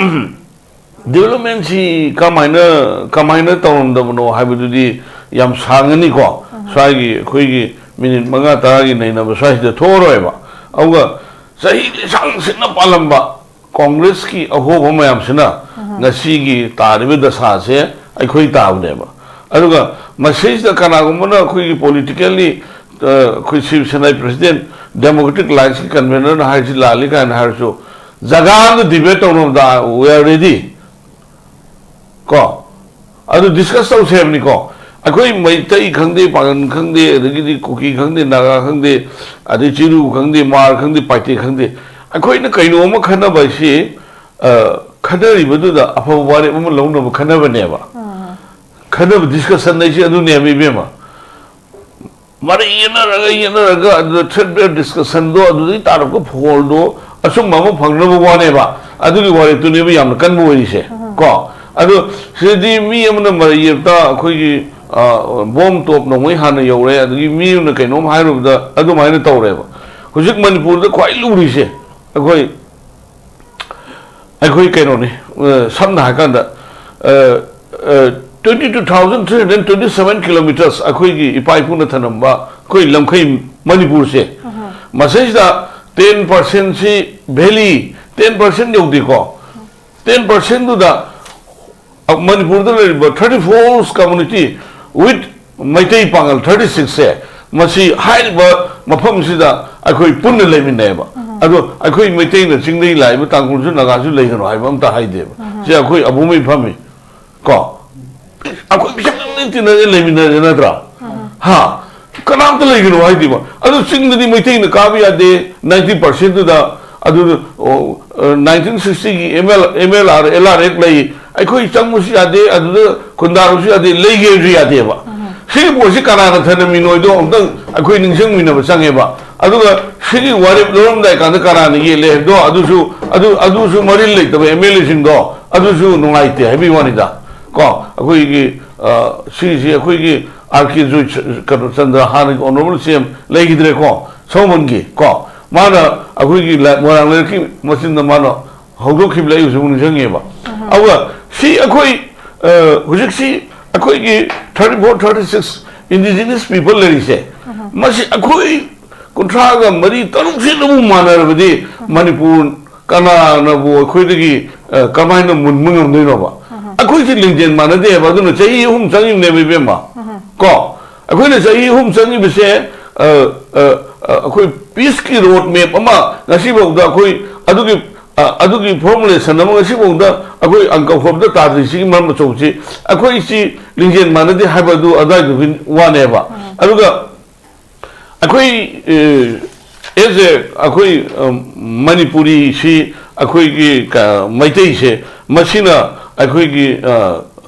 ꯗꯤꯕꯂꯞꯃꯦꯟꯁꯤ ꯀꯃꯥꯏꯅ ꯀꯃꯥꯏꯅ ꯇꯧꯔꯝꯗꯕꯅꯣ ꯍꯥꯏꯕꯗꯨꯗꯤ ꯌꯥꯝ ꯁꯥꯡꯉꯅꯤꯀꯣ꯫ ꯁ꯭ꯋꯥꯏꯒꯤ ꯑꯩꯈꯣꯏꯒꯤ ꯃꯤꯅꯤꯠ ꯃꯉꯥ ꯇꯔꯥꯒꯤ ꯅꯩꯅꯕ ꯁ꯭ꯋꯥꯏꯁꯤꯗ ꯊꯣꯛꯑꯔꯣꯏꯕ꯫ ꯑꯗꯨꯒ ꯆꯍꯤ ꯂꯤꯁꯥꯡ ꯁꯤꯠꯅ ꯄꯥꯜꯂꯝꯕ ꯀꯣꯡꯒ꯭ꯔꯦꯁꯀꯤ ꯑꯍꯣꯕ ꯃꯌꯥꯝꯁꯤꯅ ꯉꯁꯤꯒꯤ ꯇꯥꯔꯤꯕ ꯗꯁꯥꯁꯦ ꯑꯩꯈꯣꯏ ꯇꯥꯕꯅꯦꯕ꯫ ꯑꯗꯨꯒ ꯃꯁꯤꯁꯤꯗ ꯀꯅꯥꯒꯨꯝꯕꯅ ꯑꯩꯈꯣꯏꯒꯤ ꯄꯣꯂꯤꯇꯤꯀꯦꯜꯂꯤ ꯑꯩꯈꯣꯏ ꯁꯤꯕ ꯁꯦꯅꯥꯒꯤ ꯄ꯭ꯔꯁꯤꯗꯦꯟ, ꯗꯦꯃꯣꯀ꯭ꯔꯦꯇꯤꯛ ꯂꯥꯏꯟꯁꯀꯤ ꯀꯟꯚꯦꯅꯔꯅ ꯍꯥꯏꯔꯤꯁꯤ ꯂꯥꯜꯂꯤ ꯀꯥꯏꯅ ꯍꯥꯏꯔꯁꯨ, ꯖꯒꯥ ꯑꯃꯗ ꯗꯤꯕꯦꯠ ꯇꯧꯅꯕꯗ we are ready ꯀꯣ꯫ ꯑꯗꯨ ꯗꯤꯁꯀꯁ ꯇꯧꯁꯦ ꯍꯥꯏꯕꯅꯤꯀꯣ꯫ ꯑꯩꯈꯣꯏ ꯃꯩꯇꯩ ꯈꯪꯗꯦ, ꯄꯥꯉꯟ ꯈꯪꯗꯦ, ꯑꯗꯒꯤꯗꯤ ꯀꯨꯀꯤ ꯈꯪꯗꯦ, ꯅꯥꯒꯥ ꯈꯪꯗꯦ, ꯑꯗꯩ ꯆꯤꯔꯨ ꯈꯪꯗꯦ, ꯃꯥꯔ ꯈꯪꯗꯦ, ꯄꯥꯏꯇꯦ ꯈꯪꯗꯦ, ꯑꯩꯈꯣꯏꯅ ꯀꯩꯅꯣꯝꯃ ꯈꯟꯅꯕ ꯍꯥꯏꯁꯤ, ꯑ, ꯈꯟꯅꯔꯤꯕꯗꯨꯗ ꯑꯐꯕ ꯋꯥꯔꯦꯞ ꯑꯃ ꯂꯧꯅꯕ ꯈꯟꯅꯕꯅꯦꯕ꯫ ꯈꯟꯅꯕ, ꯗꯤꯁꯀꯁꯟ ꯍꯥꯏꯁꯤ ꯑꯗꯨꯅꯦꯕ, ꯏꯕꯦꯝꯃ꯫ ꯃꯔꯩ ꯌꯦꯠꯅꯔꯒ ꯌꯦꯠꯅꯔꯒ ꯑꯗꯨꯗ ꯊ꯭ꯔꯦꯠ ꯕꯦꯁ ꯗꯤꯁꯀꯁꯟꯗꯣ, ꯑꯗꯨꯗꯒꯤ ꯇꯥꯔꯛꯄ ꯐꯣꯜꯗꯣ ꯑꯆꯨꯝꯕ ꯑꯃ ꯐꯪꯅꯕ ꯋꯥꯅꯦꯕ꯫ ꯑꯗꯨꯒꯤ ꯋꯥꯔꯦꯞꯇꯨꯅꯦꯕ ꯌꯥꯝꯅ ꯀꯟꯕ ꯑꯣꯏꯔꯤꯁꯦ꯫ ꯀꯣ, ꯑꯗꯣ ꯁꯤꯗꯗꯤ ꯃꯤ ꯑꯃꯅ ꯃꯔꯩ ꯌꯦꯠꯇ ꯑꯩꯈꯣꯏꯒꯤ, ꯑ, ꯕꯣꯝ ꯇꯣꯞ ꯅꯣꯡꯃꯩ ꯍꯥꯟꯅ ꯌꯧꯔꯦ, ꯑꯗꯒꯤ ꯃꯤ ꯑꯃꯅ ꯀꯩꯅꯣꯝ ꯍꯥꯏꯔꯨꯕꯗ ꯑꯗꯨꯃꯥꯏꯅ ꯇꯧꯔꯦꯕ꯫ ꯍꯧꯖꯤꯛ ꯃꯅꯤꯄꯨꯔꯗ ꯈ꯭ꯋꯥꯏ ꯂꯨꯔꯤꯁꯦ ꯑꯩꯈꯣꯏ ꯑꯩꯈꯣꯏ ꯀꯩꯅꯣꯅꯤ, ꯑ, ꯁꯝꯅ ꯍꯥꯏꯔꯀꯥꯟꯗ, ꯑ, ꯑ, twenty two thousand three hundred twenty seven kilometers ꯑꯩꯈꯣꯏꯒꯤ ꯏꯄꯥ ꯏꯄꯨꯅ ꯊꯅꯝꯕ ꯑꯩꯈꯣꯏ ꯂꯝꯈꯩ ꯃꯅꯤꯄꯨꯔꯁꯦ, ꯃꯁꯤꯁꯤꯗ ten percent ꯁꯤ valley, ten percent ꯌꯧꯗꯦꯀꯣ꯫ Ten percent ꯗꯨꯗ ꯃꯅꯤꯄꯨꯔꯗ ꯂꯩꯔꯤꯕ thirty four community with Meitei Pangal thirty six ꯁꯦ, ꯃꯁꯤ ꯍꯥꯏꯔꯤꯕ ꯃꯐꯝꯁꯤꯗ ꯑꯩꯈꯣꯏ ꯄꯨꯟꯅ ꯂꯩꯃꯤꯟꯅꯩꯌꯦꯕ꯫ ꯑꯗꯣ ꯑꯩꯈꯣꯏ ꯃꯩꯇꯩꯅ ꯆꯤꯡꯗꯒꯤ ꯂꯥꯛꯏꯕ ꯇꯥꯡꯈꯨꯜꯁꯨ ꯅꯥꯒꯥꯁꯨ ꯂꯩꯒꯅꯨ ꯍꯥꯏꯕ ꯑꯝꯇ ꯍꯥꯏꯗꯦꯕ꯫ ꯁꯤ ꯑꯩꯈꯣꯏ ꯑꯕꯨꯡ ꯐꯝꯃꯤ ꯀꯣ꯫ ꯑꯩꯈꯣꯏ ꯄꯤꯁꯛ ꯇꯤꯟꯅꯔꯦ, ꯂꯩꯃꯤꯟꯅꯔꯦ ꯅꯠꯇ꯭ꯔꯥ? ꯍꯥ? ꯀꯅꯥꯝꯇ ꯂꯩꯒꯅꯨ ꯍꯥꯏꯗꯦꯕ꯫ ꯑꯗꯨ ꯆꯤꯡꯗꯗꯤ ꯃꯩꯇꯩꯅ ꯀꯥꯕ ꯌꯥꯗꯦ, ninety percent ꯗꯨꯗ꯫ ꯑꯗꯨ, ꯑꯣ, ꯑ, nineteen sixty ꯒꯤ ML, MLR, LRF ꯂꯩ꯫ ꯑꯩꯈꯣꯏ ꯆꯪꯕꯁꯨ ꯌꯥꯗꯦ, ꯑꯗꯨꯗ ꯈꯨꯟꯗꯥꯕꯁꯨ ꯌꯥꯗꯦ, ꯂꯩꯒꯦꯁꯨ ꯌꯥꯗꯦꯕ꯫ ꯁꯤꯒꯤ ꯄꯣꯠꯁꯤ ꯀꯅꯥꯅ ꯊꯅꯝꯃꯤꯅꯣꯗꯣ ꯑꯃꯨꯛꯇꯪ ꯑꯩꯈꯣꯏ ꯅꯤꯡꯁꯤꯡꯃꯤꯟꯅꯕ ꯆꯪꯉꯦꯕ꯫ ꯑꯗꯨꯒ ꯁꯤꯒꯤ ꯋꯥꯔꯦꯞ ꯂꯧꯔꯝꯗꯥꯏ ꯀꯥꯟꯗ ꯀꯅꯥꯅ ꯌꯦꯠꯂꯦ ꯍꯥꯏꯕꯗꯣ ꯑꯗꯨꯁꯨ, ꯑꯗꯨ, ꯑꯗꯨꯁꯨ ꯃꯔꯤꯜ ꯂꯩꯇꯕ ꯑꯦꯝ ꯑꯦꯜ ꯑꯦꯁꯤꯡꯗꯣ ꯑꯗꯨꯁꯨ ꯅꯨꯡꯉꯥꯏꯇꯦ ꯍꯥꯏꯕꯒꯤ ꯋꯥꯅꯤꯗ꯫ ꯀꯣ, ꯑꯩꯈꯣꯏꯒꯤ, ꯑ, ꯁꯤꯁꯤ ꯑꯩꯈꯣꯏꯒꯤ ꯑꯥꯔ ꯀꯦ ꯖꯣꯏ-, ꯀꯩꯅꯣ, ꯆꯟꯗ꯭ꯔ, ꯍꯥꯟꯅꯒꯤ ꯑꯣꯅꯔꯦꯕꯜ ꯁꯤ ꯑꯦꯝ ꯂꯩꯈꯤꯗ꯭ꯔꯦꯀꯣ, ꯁꯣꯃꯟꯒꯤ, ꯀꯣ, ꯃꯥꯅ ꯑꯩꯈꯣꯏꯒꯤ ꯂꯥꯏ-, ꯃꯣꯏꯔꯥꯡ ꯂꯩꯔꯛꯀꯤ ꯃꯆꯤꯟꯗ ꯃꯥꯅ ꯍꯧꯗꯣꯛꯈꯤꯕ ꯂꯩ, ꯑꯩꯁꯨ ꯅꯤꯡꯁꯤꯡꯉꯦꯕ꯫ ꯑꯗꯨꯒ ꯁꯤ ꯑꯩꯈꯣꯏ, ꯑ, ꯍꯧꯖꯤꯛꯁꯤ ꯑꯩꯈꯣꯏꯒꯤ thirty four, thirty six indigenous people ꯂꯩꯔꯤꯁꯦ, ꯃꯁꯤ ꯑꯩꯈꯣꯏ ꯀꯨꯟꯊ꯭ꯔꯥꯒ ꯃꯔꯤ, ꯇꯔꯨꯛꯁꯤꯅꯕꯨ ꯃꯥꯟꯅꯔꯕꯗꯤ ꯃꯅꯤꯄꯨꯔ ꯀꯅꯥꯅꯕꯨ ꯑꯩꯈꯣꯏꯗꯒꯤ, ꯑ, ꯀꯃꯥꯏꯅ ꯃꯨꯟꯕ ꯉꯝꯗꯣꯏꯅꯣꯕ? ꯑꯩꯈꯣꯏꯁꯤ ꯂꯤꯡꯖꯦꯜ ꯃꯥꯟꯅꯗꯦꯕ꯫ ꯑꯗꯨꯅ ꯆꯍꯤ ꯑꯍꯨꯝ ꯆꯪꯉꯤꯕꯅꯦꯕ, ꯏꯕꯦꯝꯃ꯫ ꯀꯣ? ꯑꯩꯈꯣꯏꯅ ꯆꯍꯤ ꯑꯍꯨꯝ ꯆꯪꯉꯤꯕꯁꯦ, ꯑ, ꯑ, ꯑ, ꯑꯩꯈꯣꯏ peace ꯀꯤ road map ꯑꯃ ꯉꯁꯤꯐꯥꯎꯗ ꯑꯩꯈꯣꯏ ꯑꯗꯨꯒꯤ, ꯑ, ꯑꯗꯨꯒꯤ formulation ꯑꯃ ꯉꯁꯤꯐꯥꯎꯗ ꯑꯩꯈꯣꯏ ꯑꯪꯀ ꯍꯣꯠꯄꯗ ꯇꯥꯗ꯭ꯔꯤꯁꯤꯒꯤ ꯃꯔꯝ ꯑꯆꯧꯕꯁꯤ ꯑꯩꯈꯣꯏꯁꯤ ꯂꯤꯡꯖꯦꯜ ꯃꯥꯟꯅꯗꯦ ꯍꯥꯏꯕ ꯑꯗꯨ ꯑꯗꯨꯋꯥꯏꯗꯨꯒꯤ ꯋꯥꯅꯦꯕ꯫ ꯑꯗꯨꯒ ꯑꯩꯈꯣꯏ, ꯑꯦ, as a ꯑꯩꯈꯣꯏ, ꯑ, ꯃꯅꯤꯄꯨꯔꯤꯁꯤ, ꯑꯩꯈꯣꯏꯒꯤ ꯀ-, ꯃꯩꯇꯩꯁꯦ, ꯃꯁꯤꯅ ꯑꯩꯈꯣꯏꯒꯤ, ꯑ,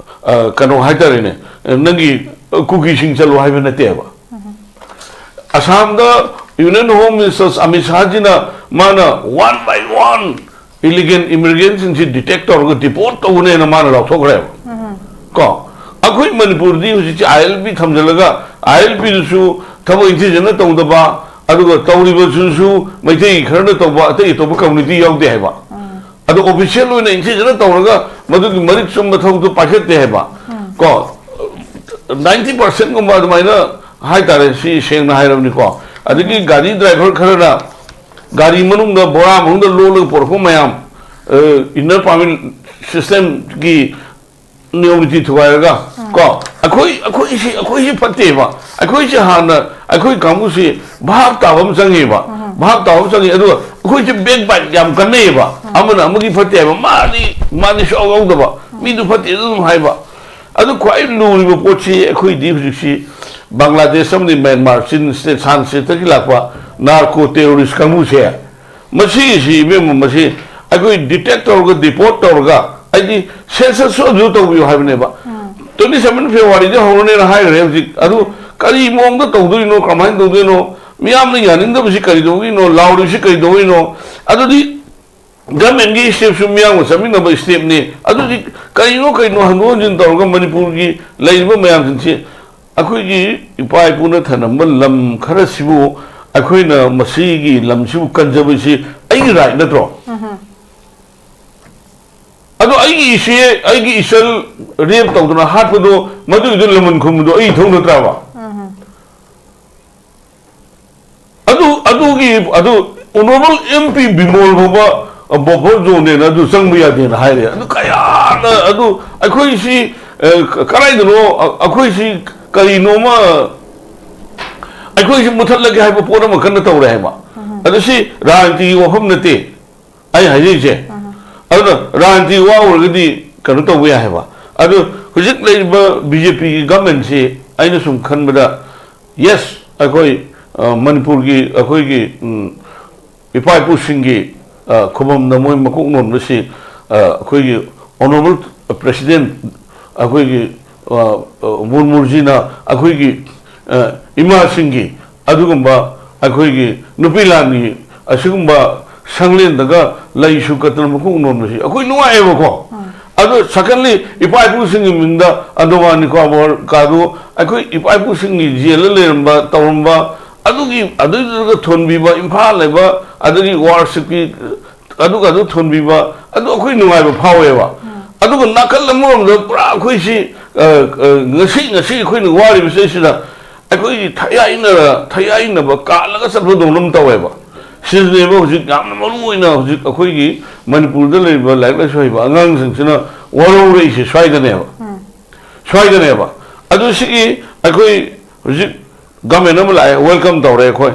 ꯑ, ꯀꯩꯅꯣ ꯍꯥꯏꯇꯥꯔꯦꯅꯦ, ꯅꯪꯒꯤ ꯀꯨꯀꯤꯁꯤꯡ ꯆꯠꯂꯣ ꯍꯥꯏꯕ ꯅꯠꯇꯦꯕ꯫ ꯑꯁꯥꯝꯗ Union Home Minister ꯑꯃꯤꯠ ꯁꯥꯍꯖꯤꯅ ꯃꯥꯅ one by one illegal immigrant ꯁꯤꯡꯁꯤ detect ꯇꯧꯔꯒ deport ꯇꯧꯒꯅꯦꯅ ꯃꯥꯅ ꯂꯥꯎꯊꯣꯛꯈ꯭ꯔꯦꯕ꯫ ꯀꯣ, ꯑꯩꯈꯣꯏ ꯃꯅꯤꯄꯨꯔꯗꯤ ꯍꯧꯖꯤꯛꯁꯦ ꯑꯥꯏ ꯑꯦꯜ ꯄꯤ ꯊꯝꯖꯤꯜꯂꯒ, ꯑꯥꯏ ꯑꯦꯜ ꯄꯤꯗꯨꯁꯨ ꯊꯕꯛ ꯏꯟꯊꯤꯖꯅ ꯇꯧꯗꯕ, ꯑꯗꯨꯒ ꯇꯧꯔꯤꯕꯗꯨꯁꯨ ꯃꯩꯇꯩ ꯈꯔꯅ ꯇꯧꯕ, ꯑꯇꯩ ꯑꯇꯣꯞꯄ community ꯌꯥꯎꯗꯦ ꯍꯥꯏꯕ꯫ ꯑꯗꯣ official ꯑꯣꯏꯅ ꯏꯟꯊꯤꯖꯅ ꯇꯧꯔꯒ ꯃꯗꯨꯒꯤ ꯃꯔꯤꯛ ꯆꯨꯝꯕ ꯊꯕꯛꯇꯨ ꯄꯥꯏꯈꯠꯇꯦ ꯍꯥꯏꯕ꯫ ꯀꯣ, ninety percent ꯒꯨꯝꯕ ꯑꯗꯨꯃꯥꯏꯅ ꯍꯥꯏꯇꯥꯔꯦ, ꯁꯤ ꯁꯦꯡꯅ ꯍꯥꯏꯔꯕꯅꯤꯀꯣ꯫ ꯑꯗꯒꯤ ꯒꯥꯔꯤ driver ꯈꯔꯅ ꯒꯥꯔꯤ ꯃꯅꯨꯡꯗ, ꯕꯣꯔꯥ ꯃꯅꯨꯡꯗ ꯂꯣꯜꯂꯒ ꯄꯨꯔꯛꯄ ꯃꯌꯥꯝ, ꯑ, inner permit system ꯒꯤ ꯅꯤꯌꯣꯝ ꯅꯤꯇꯤ ꯊꯨꯒꯥꯏꯔꯒ, ꯀꯣ, ꯑꯩꯈꯣꯏ, ꯑꯩꯈꯣꯏꯁꯤ, ꯑꯩꯈꯣꯏꯁꯤ ꯐꯠꯇꯦꯕ꯫ ꯑꯩꯈꯣꯏꯁꯤ ꯍꯥꯟꯅ, ꯑꯩꯈꯣꯏ ꯀꯥꯡꯕꯨꯁꯤ ꯚꯥꯞ ꯇꯥꯕ ꯑꯃ ꯆꯪꯉꯦꯕ꯫ ꯚꯥꯞ ꯇꯥꯕ ꯑꯃ ꯆꯪꯉꯦ꯫ ꯑꯗꯨꯒ ꯑꯩꯈꯣꯏꯁꯤ backbite ꯌꯥꯝ ꯀꯟꯅꯩꯌꯦꯕ꯫ ꯑꯃꯅ ꯑꯃꯒꯤ ꯐꯠꯇꯦ ꯍꯥꯏꯕ, ꯃꯥꯗꯤ, ꯃꯥꯗꯤ ꯁꯨꯡꯌꯥꯎ ꯌꯥꯎꯗꯕ꯫ ꯃꯤꯗꯨ ꯐꯠꯇꯦ ꯑꯗꯨꯝ ꯍꯥꯏꯕ꯫ ꯑꯗꯨ ꯈ꯭ꯋꯥꯏ ꯂꯨꯔꯤꯕ ꯄꯣꯠꯁꯤ ꯑꯩꯈꯣꯏꯗꯤ ꯍꯧꯖꯤꯛꯁꯤ ꯕꯪꯒ꯭ꯂꯥꯗꯦꯁ ꯑꯃꯗꯤ ꯃ꯭ꯌꯥꯟꯃꯥꯔ, ꯆꯤꯟ state, ꯁꯥꯟ state ꯇꯒꯤ ꯂꯥꯛꯄ narco terrorist ꯀꯥꯡꯕꯨꯁꯦ, ꯃꯁꯤꯒꯤꯁꯤ, ꯏꯕꯦꯝꯃ, ꯃꯁꯤ ꯑꯩꯈꯣꯏ detect ꯇꯧꯔꯒ, deport ꯇꯧꯔꯒ, ꯑꯩꯗꯤ census ꯁꯨ ꯑꯗꯨ ꯇꯧꯕꯤꯌꯨ ꯍꯥꯏꯕꯅꯦꯕ꯫ Twenty seven February ꯗ ꯍꯧꯔꯅꯦꯅ ꯍꯥꯏꯈ꯭ꯔꯦ꯫ ꯍꯧꯖꯤꯛ ꯑꯗꯨ ꯀꯔꯤ ꯃꯑꯣꯡꯗ ꯇꯧꯗꯣꯏꯅꯣ, ꯀꯃꯥꯏꯅ ꯇꯧꯗꯣꯏꯅꯣ, ꯃꯤꯌꯥꯝꯅ ꯌꯥꯅꯤꯡꯗꯕꯁꯤ ꯀꯔꯤꯗꯧꯕꯒꯤꯅꯣ, ꯂꯥꯎꯔꯤꯕꯁꯤ ꯀꯔꯤꯗꯧꯕꯒꯤꯅꯣ? ꯑꯗꯨꯗꯤ ꯒꯃꯦꯟꯒꯤ ꯁ꯭ꯇꯦꯞꯁꯨ ꯃꯤꯌꯥꯝꯒ ꯆꯠꯃꯤꯟꯅꯕ ꯁ꯭ꯇꯦꯞꯅꯤ꯫ ꯑꯗꯨꯗꯤ ꯀꯔꯤꯅꯣ ꯀꯔꯤꯅꯣ ꯍꯟꯗꯣꯛ ꯍꯟꯖꯤꯟ ꯇꯧꯔꯒ ꯃꯅꯤꯄꯨꯔꯒꯤ ꯂꯩꯔꯤꯕ ꯃꯌꯥꯝꯁꯤꯡꯁꯤ, ꯑꯩꯈꯣꯏꯒꯤ ꯏꯄꯥ ꯏꯄꯨꯅ ꯊꯅꯝꯕ ꯂꯝ ꯈꯔꯁꯤꯕꯨ, ꯑꯩꯈꯣꯏꯅ ꯃꯁꯤꯒꯤ ꯂꯝꯁꯤꯕꯨ ꯀꯟꯖꯕꯁꯤ ꯑꯩꯒꯤ ꯔꯥꯏꯠ ꯅꯠꯇ꯭ꯔꯣ? ꯑꯗꯣ ꯑꯩꯒꯤ ꯏꯆꯦ, ꯑꯩꯒꯤ ꯏꯆꯜ ꯔꯦꯞ ꯇꯧꯗꯅ ꯍꯥꯠꯄꯗꯣ, ꯃꯗꯨꯒꯤꯗꯣ ꯂꯃꯟ ꯈꯨꯝꯕꯗꯣ ꯑꯩ ꯏꯊꯧ ꯅꯠꯇ꯭ꯔꯕ? ꯑꯗꯨ, ꯑꯗꯨꯒꯤ, ꯑꯗꯨ ꯑꯣꯅꯔꯦꯕꯜ ꯑꯦꯝ ꯄꯤ ꯕꯤꯃꯣꯜ ꯐꯥꯎꯕ ꯕꯐꯔ ꯖꯣꯟꯅꯦꯅ ꯑꯗꯨ ꯆꯪꯕ ꯌꯥꯗꯦꯅ ꯍꯥꯏꯔꯦ꯫ ꯑꯗꯨ ꯀꯌꯥꯗ, ꯑꯗꯨ ꯑꯩꯈꯣꯏꯁꯤ, ꯑ, ꯀ-, ꯀꯗꯥꯏꯗꯅꯣ, ꯑ-, ꯑꯩꯈꯣꯏꯁꯤ ꯀꯔꯤꯅꯣꯃ, ꯑꯩꯈꯣꯏꯁꯤ ꯃꯨꯊꯠꯂꯒꯦ ꯍꯥꯏꯕ ꯄꯣꯠ ꯑꯃ ꯀꯟꯅ ꯇꯧꯔꯦ ꯍꯥꯏꯕ꯫ ꯑꯗꯨ ꯁꯤ ꯔꯥꯖꯅꯤꯇꯤꯒꯤ ꯋꯥꯐꯝ ꯅꯠꯇꯦ꯫ ꯑꯩ ꯍꯥꯏꯖꯔꯤꯁꯦ꯫ ꯑꯗꯨꯅ ꯔꯥꯖꯅꯤꯇꯤ ꯋꯥ ꯑꯣꯏꯔꯒꯗꯤ ꯀꯩꯅꯣ ꯇꯧꯕ ꯌꯥꯏ ꯍꯥꯏꯕ꯫ ꯑꯗꯨ ꯍꯧꯖꯤꯛ ꯂꯩꯔꯤꯕ ꯕꯤ ꯖꯦ ꯄꯤꯒꯤ ꯒꯃꯦꯟꯁꯤ ꯑꯩꯅ ꯁꯨꯝ ꯈꯟꯕꯗ, ꯌꯦꯁ, ꯑꯩꯈꯣꯏ, ꯑ, ꯃꯅꯤꯄꯨꯔꯒꯤ ꯑꯩꯈꯣꯏꯒꯤ, ꯎꯝ, ꯏꯄꯥ ꯏꯄꯨꯁꯤꯡꯒꯤ, ꯑ, ꯈꯨꯕꯝꯗ ꯃꯣꯏ ꯃꯀꯣꯛ ꯅꯣꯟꯕꯁꯤ, ꯑ, ꯑꯩꯈꯣꯏꯒꯤ ꯑꯣꯅꯔꯦꯕꯜ ꯄ꯭ꯔꯦꯁꯤꯗꯦꯟ ꯑꯩꯈꯣꯏꯒꯤ, ꯑ, ꯑ, ꯃꯨꯔꯃꯨꯔꯖꯤꯅ ꯑꯩꯈꯣꯏꯒꯤ, ꯑ, ꯏꯃꯥꯁꯤꯡꯒꯤ ꯑꯗꯨꯒꯨꯝꯕ ꯑꯩꯈꯣꯏꯒꯤ ꯅꯨꯄꯤ ꯂꯥꯟꯒꯤ ꯑꯁꯤꯒꯨꯝꯕ ꯁꯪꯂꯦꯟꯗꯒ ꯂꯩꯁꯨ ꯀꯠꯇꯅ ꯃꯀꯣꯛ ꯅꯣꯟꯕꯁꯤ ꯑꯩꯈꯣꯏ ꯅꯨꯡꯉꯥꯏꯌꯦꯕꯀꯣ꯫ ꯑꯗꯣ ꯁꯦꯀꯦꯟꯂꯤ, ꯏꯄꯥ ꯏꯄꯨꯁꯤꯡꯒꯤ ꯃꯤꯡꯗ ꯑꯟꯗꯃꯥꯟ ꯅꯤꯀꯣꯕꯔ ꯀꯥꯗꯨ ꯑꯩꯈꯣꯏ ꯏꯄꯥ ꯏꯄꯨꯁꯤꯡꯒꯤ ꯖꯦꯜꯗ ꯂꯩꯔꯝꯕ, ꯇꯧꯔꯝꯕ, ꯑꯗꯨꯒꯤ, ꯑꯗꯨꯏꯗꯨꯒ ꯊꯣꯟꯕꯤꯕ, ꯏꯝꯐꯥꯜ ꯂꯩꯕ, ꯑꯗꯒꯤ ꯋꯥꯔꯁꯤꯞꯀꯤ ꯑꯗꯨꯒ ꯑꯗꯨ ꯊꯣꯟꯕꯤꯕ, ꯑꯗꯨ ꯑꯩꯈꯣꯏ ꯅꯨꯡꯉꯥꯏꯕ ꯐꯥꯎꯋꯦꯕ꯫ ꯑꯗꯨꯒ ꯅꯥꯀꯜ ꯑꯃꯔꯣꯝꯗ ꯄꯨꯔꯥ ꯑꯩꯈꯣꯏꯁꯤ, ꯑ, ꯑ, ꯉꯁꯤ, ꯉꯁꯤ ꯑꯩꯈꯣꯏꯅ ꯋꯥꯔꯤꯕꯁꯤꯗꯩꯁꯤꯗ ꯑꯩꯈꯣꯏꯒꯤ ꯊꯌꯥꯏꯅ-, ꯊꯌꯥꯏꯅꯕ ꯀꯥꯜꯂꯒ ꯆꯠꯄꯗꯧꯅ ꯑꯃ ꯇꯧꯋꯦꯕ꯫ ꯁꯤꯗꯅꯦꯕ ꯍꯧꯖꯤꯛ ꯌꯥꯝꯅ ꯃꯔꯨ ꯑꯣꯏꯅ ꯍꯧꯖꯤꯛ ꯑꯩꯈꯣꯏꯒꯤ ꯃꯅꯤꯄꯨꯔꯗ ꯂꯩꯔꯤꯕ ꯂꯥꯏꯔꯤꯛ ꯂꯥꯏꯁꯨ ꯍꯩꯕ ꯑꯉꯥꯡꯁꯤꯡꯁꯤꯅ ꯋꯥꯔꯧꯔꯛꯏꯁꯦ ꯁ꯭ꯋꯥꯏꯗꯅꯦꯕ꯫ ꯁ꯭ꯋꯥꯏꯗꯅꯦꯕ꯫ ꯑꯗꯨ ꯁꯤꯒꯤ ꯑꯩꯈꯣꯏ ꯍꯧꯖꯤꯛ ꯒꯃꯦꯟ ꯑꯃ ꯂꯥꯛꯑꯦ, ꯋꯦꯜꯀꯝ ꯇꯧꯔꯦ ꯑꯩꯈꯣꯏ꯫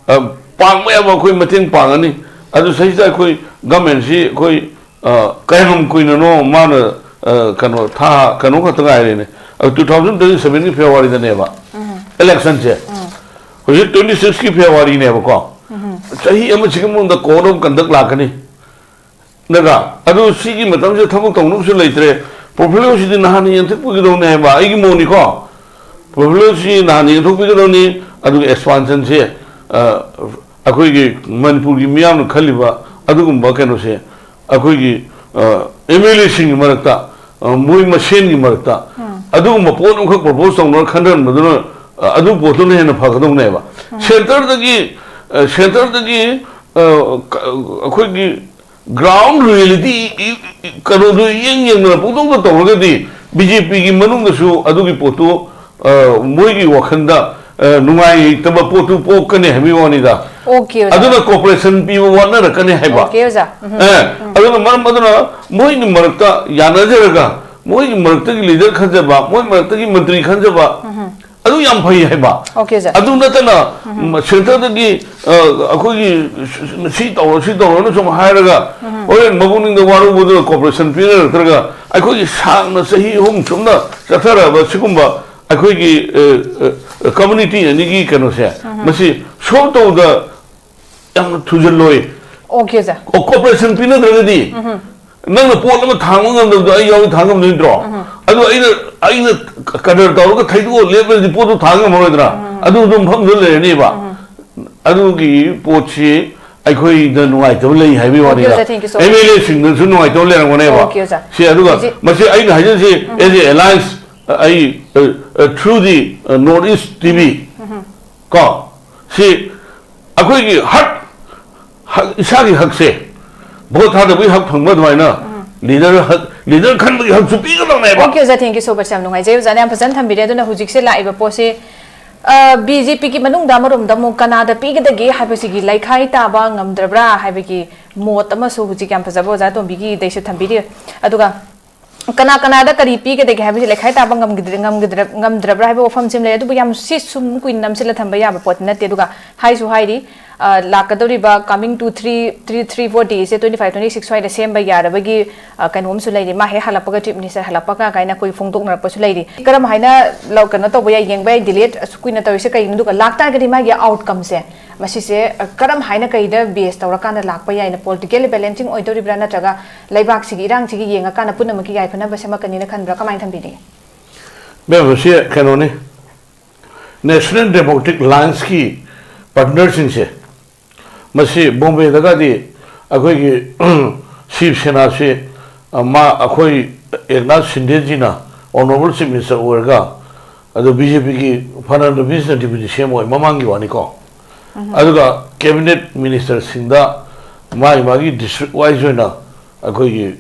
ꯑ, ꯄꯥꯡꯕ ꯌꯥꯕ ꯑꯩꯈꯣꯏ ꯃꯇꯦꯡ ꯄꯥꯡꯒꯅꯤ꯫ ꯑꯗꯨ ꯁꯤꯗꯩꯁꯤꯗ ꯑꯩꯈꯣꯏ ꯒꯃꯦꯟꯁꯤ ꯑꯩꯈꯣꯏ, ꯑ, ꯀꯌꯥꯝ ꯀꯨꯏꯅꯅꯣ ꯃꯥꯅ, ꯑ, ꯀꯩꯅꯣ, ꯊꯥ ꯀꯩꯅꯣ ꯈꯛꯇ ꯉꯥꯏꯔꯦꯅꯦ꯫ ꯑ, two thousand twenty seven ꯒꯤ ꯐꯦꯕ꯭ꯔꯨꯋꯥꯔꯤꯗꯅꯦꯕ ꯎꯝ꯫ ꯏꯂꯦꯛꯁꯟꯁꯦ꯫ ꯎꯝ꯫ ꯍꯧꯖꯤꯛ twenty six ꯀꯤ ꯐꯦꯕ꯭ꯔꯨꯋꯥꯔꯤꯅꯦꯕꯀꯣ꯫ ꯎꯝ꯫ ꯆꯍꯤ ꯑꯃꯁꯤꯒꯤ ꯃꯅꯨꯡꯗ code of conduct ꯂꯥꯛꯀꯅꯤ꯫ ꯅꯠꯇ꯭ꯔꯥ? ꯑꯗꯨ ꯁꯤꯒꯤ ꯃꯇꯝꯁꯤꯗ ꯊꯕꯛ ꯇꯧꯅꯕꯁꯨ ꯂꯩꯇ꯭ꯔꯦ꯫ ꯄꯣꯔꯠꯐꯣꯂꯤꯑꯣꯁꯤꯗꯤ ꯅꯍꯥꯟꯅ ꯌꯦꯟꯊꯣꯛꯄꯤꯒꯗꯧꯅꯦ ꯍꯥꯏꯕ ꯑꯩꯒꯤ ꯃꯣꯠꯅꯤꯀꯣ꯫ ꯄꯣꯔꯠꯐꯣꯂꯤꯑꯣꯁꯤ ꯅꯍꯥꯟꯅ ꯌꯦꯟꯊꯣꯛꯄꯤꯒꯗꯧꯅꯤ꯫ ꯑꯗꯨꯒ ꯑꯦꯛꯁꯄꯥꯟꯁꯟꯁꯦ, ꯑ, ꯑꯩꯈꯣꯏꯒꯤ ꯃꯅꯤꯄꯨꯔꯒꯤ ꯃꯤꯌꯥꯝꯅ ꯈꯜꯂꯤꯕ ꯑꯗꯨꯒꯨꯝꯕ ꯀꯩꯅꯣꯁꯦ, ꯑꯩꯈꯣꯏꯒꯤ ꯑꯦꯝ ꯑꯦꯜ ꯑꯦꯁꯤꯡꯒꯤ ꯃꯔꯛꯇ, ꯑ, ꯃꯣꯏ ꯃꯁꯦꯟꯒꯤ ꯃꯔꯛꯇ ꯑꯗꯨꯒꯨꯝꯕ ꯄꯣꯠ ꯑꯃꯈꯛ ꯄ꯭ꯔꯣꯄꯣꯁ ꯇꯧꯅꯔ ꯈꯟꯅꯔꯝꯕꯗꯨꯅ, ꯑ, ꯑꯗꯨ ꯄꯣꯠꯇꯨꯅ ꯍꯦꯟꯅ ꯐꯒꯗꯧꯅꯦꯕ꯫ ꯁꯦꯟꯇꯔꯗꯒꯤ, ꯑ, ꯁꯦꯟꯇꯔꯗꯒꯤ, ꯑ, ꯀ-, ꯑꯩꯈꯣꯏꯒꯤ ꯒ꯭ꯔꯥꯎꯟ ꯔꯤꯌꯦꯂꯤꯇꯤ ꯀꯩꯅꯣꯗꯨ ꯌꯦꯡ ꯌꯦꯡꯗꯅ ꯄꯨꯡꯇꯧꯗ ꯇꯧꯔꯒꯗꯤ ꯕꯤ ꯖꯦ ꯄꯤꯒꯤ ꯃꯅꯨꯡꯗꯁꯨ ꯑꯗꯨꯒꯤ ꯄꯣꯠꯇꯨ, ꯑ, ꯃꯣꯏꯒꯤ ꯋꯥꯈꯜꯗ, ꯑ, ꯅꯨꯡꯉꯥꯏꯇꯕ ꯄꯣꯠꯇꯨ ꯄꯣꯛꯀꯅꯤ ꯍꯥꯏꯕꯒꯤ ꯋꯥꯅꯤꯗ꯫ ꯑꯣꯀꯦ, ꯑꯣꯖꯥ꯫ ꯑꯗꯨꯅ ꯀꯣꯄꯔꯦꯁꯟ ꯄꯤꯕ ꯋꯥꯠꯅꯔꯛꯀꯅꯤ ꯍꯥꯏꯕ꯫ ꯑꯣꯀꯦ, ꯑꯣꯖꯥ꯫ ꯎꯝ꯫ ꯑꯦ, ꯎꯝ꯫ ꯑꯗꯨꯅ ꯃꯔꯝ ꯑꯗꯨꯅ ꯃꯣꯏꯒꯤ ꯃꯔꯛꯇ ꯌꯥꯅꯖꯔꯒ, ꯃꯣꯏꯒꯤ ꯃꯔꯛꯇꯒꯤ ꯂꯤꯗꯔ ꯈꯟꯖꯕ, ꯃꯣꯏ ꯃꯔꯛꯇꯒꯤ ꯃꯟꯇ꯭ꯔꯤ ꯈꯟꯖꯕ, ꯎꯝ꯫ ꯑꯗꯨ ꯌꯥꯝ ꯐꯩ ꯍꯥꯏꯕ꯫ ꯑꯣꯀꯦ, ꯁꯥꯔ꯫ ꯑꯗꯨ ꯅꯠꯇꯅ, ꯎꯝ꯫ ꯁꯦꯟꯇꯔꯗꯒꯤ, ꯑ, ꯑꯩꯈꯣꯏꯒꯤ ꯁꯤ ꯇꯧꯔꯣ, ꯁꯤ ꯇꯧꯔꯣꯅ ꯁꯨꯝ ꯍꯥꯏꯔꯒ, ꯎꯝ꯫ ꯍꯣꯔꯦꯟ ꯃꯕꯨꯛꯅꯤꯡꯗ ꯋꯥꯔꯧꯕꯗꯨꯅ ꯀꯣꯄꯔꯦꯁꯟ ꯄꯤꯅꯔꯛꯇ꯭ꯔꯒ, ꯑꯩꯈꯣꯏꯒꯤ ꯁꯥꯡꯅ ꯆꯍꯤ ꯑꯍꯨꯝ ꯆꯨꯞꯅ ꯆꯠꯊꯔꯛꯑꯕ ꯁꯤꯒꯨꯝꯕ ꯑꯩꯈꯣꯏꯒꯤ, ꯑ, ꯑ, ꯀꯝꯃꯨꯅꯤꯇꯤ ꯑꯅꯤꯒꯤ ꯀꯩꯅꯣꯁꯦ, ꯎꯝ꯫ ꯃꯁꯤ ꯁꯣꯜꯕ ꯇꯧꯕꯗ ꯌꯥꯝꯅ ꯊꯨꯖꯜꯂꯣꯏ꯫ ꯑꯣꯀꯦ, ꯁꯥꯔ꯫ ꯀꯣ-, ꯀꯣꯄꯔꯦꯁꯟ ꯄꯤꯅꯗ꯭ꯔꯒꯗꯤ, ꯎꯝ꯫ ꯅꯪꯅ ꯄꯣꯠ ꯑꯃ ꯊꯥꯡꯕ ꯉꯝꯗꯕꯗꯣ ꯑꯩ ꯌꯥꯎꯔꯤ ꯊꯥꯡ ꯉꯝꯗꯣꯏ ꯅꯠꯇ꯭ꯔꯣ? ꯎꯝ꯫ ꯑꯗꯣ ꯑꯩꯅ, ꯑꯩꯅ ꯀꯗꯔ ꯇꯧꯔꯒ ꯊꯩꯗꯣꯛꯑ ꯂꯦꯞꯂꯗꯤ ꯄꯣꯠꯇꯣ ꯊꯥꯡ ꯉꯝꯃꯔꯣꯏꯗ꯭ꯔꯥ? ꯎꯝ꯫ ꯑꯗꯨ ꯑꯗꯨꯝ ꯃꯐꯝꯗꯨꯗ ꯂꯩꯔꯅꯦꯕ꯫ ꯎꯝ꯫ ꯑꯗꯨꯒꯤ ꯄꯣꯠꯁꯤ ꯑꯩꯈꯣꯏꯗ ꯅꯨꯡꯉꯥꯏꯇꯕ ꯂꯩ ꯍꯥꯏꯕꯒꯤ ꯑꯣꯀꯦ, ꯋꯥꯅꯤꯗ꯫ ꯑꯣꯖꯥ, thank you so much꯫ M L ꯑꯦꯁꯤꯡꯗꯁꯨ ꯅꯨꯡꯉꯥꯏꯇꯕ ꯂꯩꯔꯝꯒꯅꯦꯕ꯫ ꯑꯣꯀꯦ, ꯑꯣꯖꯥ꯫ ꯁꯤ ꯑꯗꯨꯒ ꯍꯧꯖꯤꯛ ꯃꯁꯤ ꯑꯩꯅ ꯍꯥꯏꯖꯔꯤꯁꯤ, ꯎꯝ꯫ As a alliance, ꯑꯩ, ꯑ, ꯑ, through the, ꯑ, North East T V, ꯎꯝ꯫ ꯀꯣ, ꯁꯤ ꯑꯩꯈꯣꯏꯒꯤ ꯍꯛ, ꯍꯛ, ꯏꯁꯥꯒꯤ ꯍꯛꯁꯦ, ꯚꯣꯠ ꯊꯥꯗꯕꯒꯤ ꯍꯛ ꯐꯪꯕ ꯑꯗꯨꯃꯥꯏꯅ, ꯎꯝ꯫ ꯂꯤꯗꯔ ꯍꯛ, ꯂꯤꯗꯔ ꯈꯟꯕꯒꯤ ꯍꯛꯁꯨ ꯄꯤꯒꯗꯧꯅꯦꯕ꯫ ꯑꯣꯀꯦ, ꯑꯣꯖꯥ, thank you so much, ꯌꯥꯝ ꯅꯨꯡꯉꯥꯏꯖꯩ꯫ ꯑꯣꯖꯥꯅ ꯌꯥꯝ ꯐꯖꯅ ꯊꯝꯕꯤꯔꯦ꯫ ꯑꯗꯨꯅ ꯍꯧꯖꯤꯛꯁꯦ ꯂꯥꯛꯏꯕ ꯄꯣꯠꯁꯦ, ꯑ, ꯕꯤ ꯖꯦ ꯄꯤꯒꯤ ꯃꯅꯨꯡꯗ ꯑꯃꯔꯣꯝꯗ ꯑꯃꯨꯛ ꯀꯅꯥꯗ ꯄꯤꯒꯗꯒꯦ ꯍꯥꯏꯕꯁꯤꯒꯤ ꯂꯩꯈꯥꯏ ꯇꯥꯕ ꯉꯝꯗ꯭ꯔꯕ꯭ꯔꯥ ꯍꯥꯏꯕꯒꯤ ꯃꯣꯠ ꯑꯃꯁꯨ ꯍꯧꯖꯤꯛ ꯌꯥꯝ ꯐꯖꯕ ꯑꯣꯖꯥ ꯇꯣꯝꯕꯤꯒꯤꯗꯩꯁꯨ ꯊꯝꯕꯤꯔꯤ꯫ ꯑꯗꯨꯒ ꯀꯅꯥ ꯀꯅꯥꯗ ꯀꯔꯤ ꯄꯤꯒꯗꯒꯦ ꯍꯥꯏꯕꯁꯤ ꯂꯩꯈꯥꯏ ꯇꯥꯕ ꯉꯝꯒꯗ꯭ꯔ-, ꯉꯝꯒꯗ꯭ꯔ-, ꯉꯝꯗ꯭ꯔꯕ꯭ꯔꯥ ꯍꯥꯏꯕ ꯋꯥꯐꯝꯁꯤ ꯑꯃ ꯂꯩ꯫ ꯑꯗꯨꯕꯨ ꯌꯥꯝ ꯁꯤ ꯁꯨꯝ ꯀꯨꯏꯅ ꯅꯝꯁꯤꯜꯂ ꯊꯝꯕ ꯌꯥꯕ ꯄꯣꯠꯇꯤ ꯅꯠꯇꯦ꯫ ꯑꯗꯨꯒ ꯍꯥꯏꯁꯨ ꯍꯥꯏꯔꯤ, ꯑ, ꯂꯥꯛꯀꯗꯧꯔꯤꯕ coming to three, three, three, four days say, twenty five, twenty six ꯁ꯭ꯋꯥꯏꯗ ꯁꯦꯝꯕ ꯌꯥꯔꯕꯒꯤ, ꯑ, ꯀꯩꯅꯣ ꯑꯃꯁꯨ ꯂꯩꯔꯤ꯫ ꯃꯥ ꯍꯦꯛ ꯍꯜꯂꯛꯄꯒ, ꯆꯤꯐ ꯃꯤꯅꯤꯁꯇꯔ ꯍꯜꯂꯛꯄꯒ ꯀꯥꯏꯅ ꯑꯩꯈꯣꯏ ꯐꯣꯡꯗꯣꯛꯅꯔꯛꯄꯁꯨ ꯂꯩꯔꯤ꯫ ꯀꯔꯝ ꯍꯥꯏꯅ ꯂꯧ-, ꯀꯩꯅꯣ ꯇꯧꯕ ꯌꯥꯏ, ꯌꯦꯡꯕ ꯌꯥꯏ, ꯗꯤꯂꯦ ꯑꯁꯨꯛ ꯀꯨꯏꯅ ꯇꯧꯔꯤꯁꯦ ꯀꯩꯒꯤꯅꯣ? ꯑꯗꯨꯒ ꯂꯥꯛꯇꯥꯔꯒꯗꯤ ꯃꯥꯒꯤ ꯑꯥꯎꯠꯀꯝꯁꯦ ꯃꯁꯤꯁꯦ, ꯑ, ꯀꯔꯝ ꯍꯥꯏꯅ ꯀꯩꯗ base ꯇꯧꯔꯀꯥꯟꯗ ꯂꯥꯛꯄ ꯌꯥꯏꯅ? Politically balancing ꯑꯣꯏꯗꯣꯔꯤꯕ꯭ꯔꯥ, ꯅꯠꯇ꯭ꯔꯒ ꯂꯩꯕꯥꯛꯁꯤꯒꯤ ꯏꯔꯥꯡꯁꯤꯒꯤ ꯌꯦꯡꯉꯀꯥꯟꯗ ꯄꯨꯝꯅꯃꯛꯀꯤ ꯌꯥꯏꯐꯅꯕ ꯁꯦꯝꯃꯛꯀꯅꯤꯅ ꯈꯟꯕ꯭ꯔꯥ? ꯀꯃꯥꯏꯅ ꯊꯝꯕꯤꯅꯤꯡꯉꯤ? ꯃꯦꯝ, ꯃꯁꯤ ꯀꯩꯅꯣꯅꯤ, National Democratic Allianceꯀꯤ partnerꯁꯤꯡꯁꯦ, ꯃꯁꯤ ꯕꯣꯝꯕꯦꯗꯒꯗꯤ ꯑꯩꯈꯣꯏꯒꯤ ꯁꯤꯕ ꯁꯦꯅꯥꯁꯤ, ꯑ, ꯃꯥ, ꯑꯩꯈꯣꯏ ꯑꯦꯛꯅꯥꯊ ꯁꯤꯟꯗꯦꯖꯤꯅ Honourable Chief Minister ꯑꯣꯏꯔꯒ, ꯑꯗꯨ BJPꯒꯤ ꯐꯅꯟꯗꯕꯤꯁꯅ deputy CM ꯑꯣꯏ, ꯃꯃꯥꯡꯒꯤ ꯋꯥꯅꯤꯀꯣ꯫ ꯑꯗꯨꯒ cabinet ministerꯁꯤꯡꯗ ꯃꯥꯒꯤ ꯃꯥꯒꯤ district wise ꯑꯣꯏꯅ ꯑꯩꯈꯣꯏꯒꯤ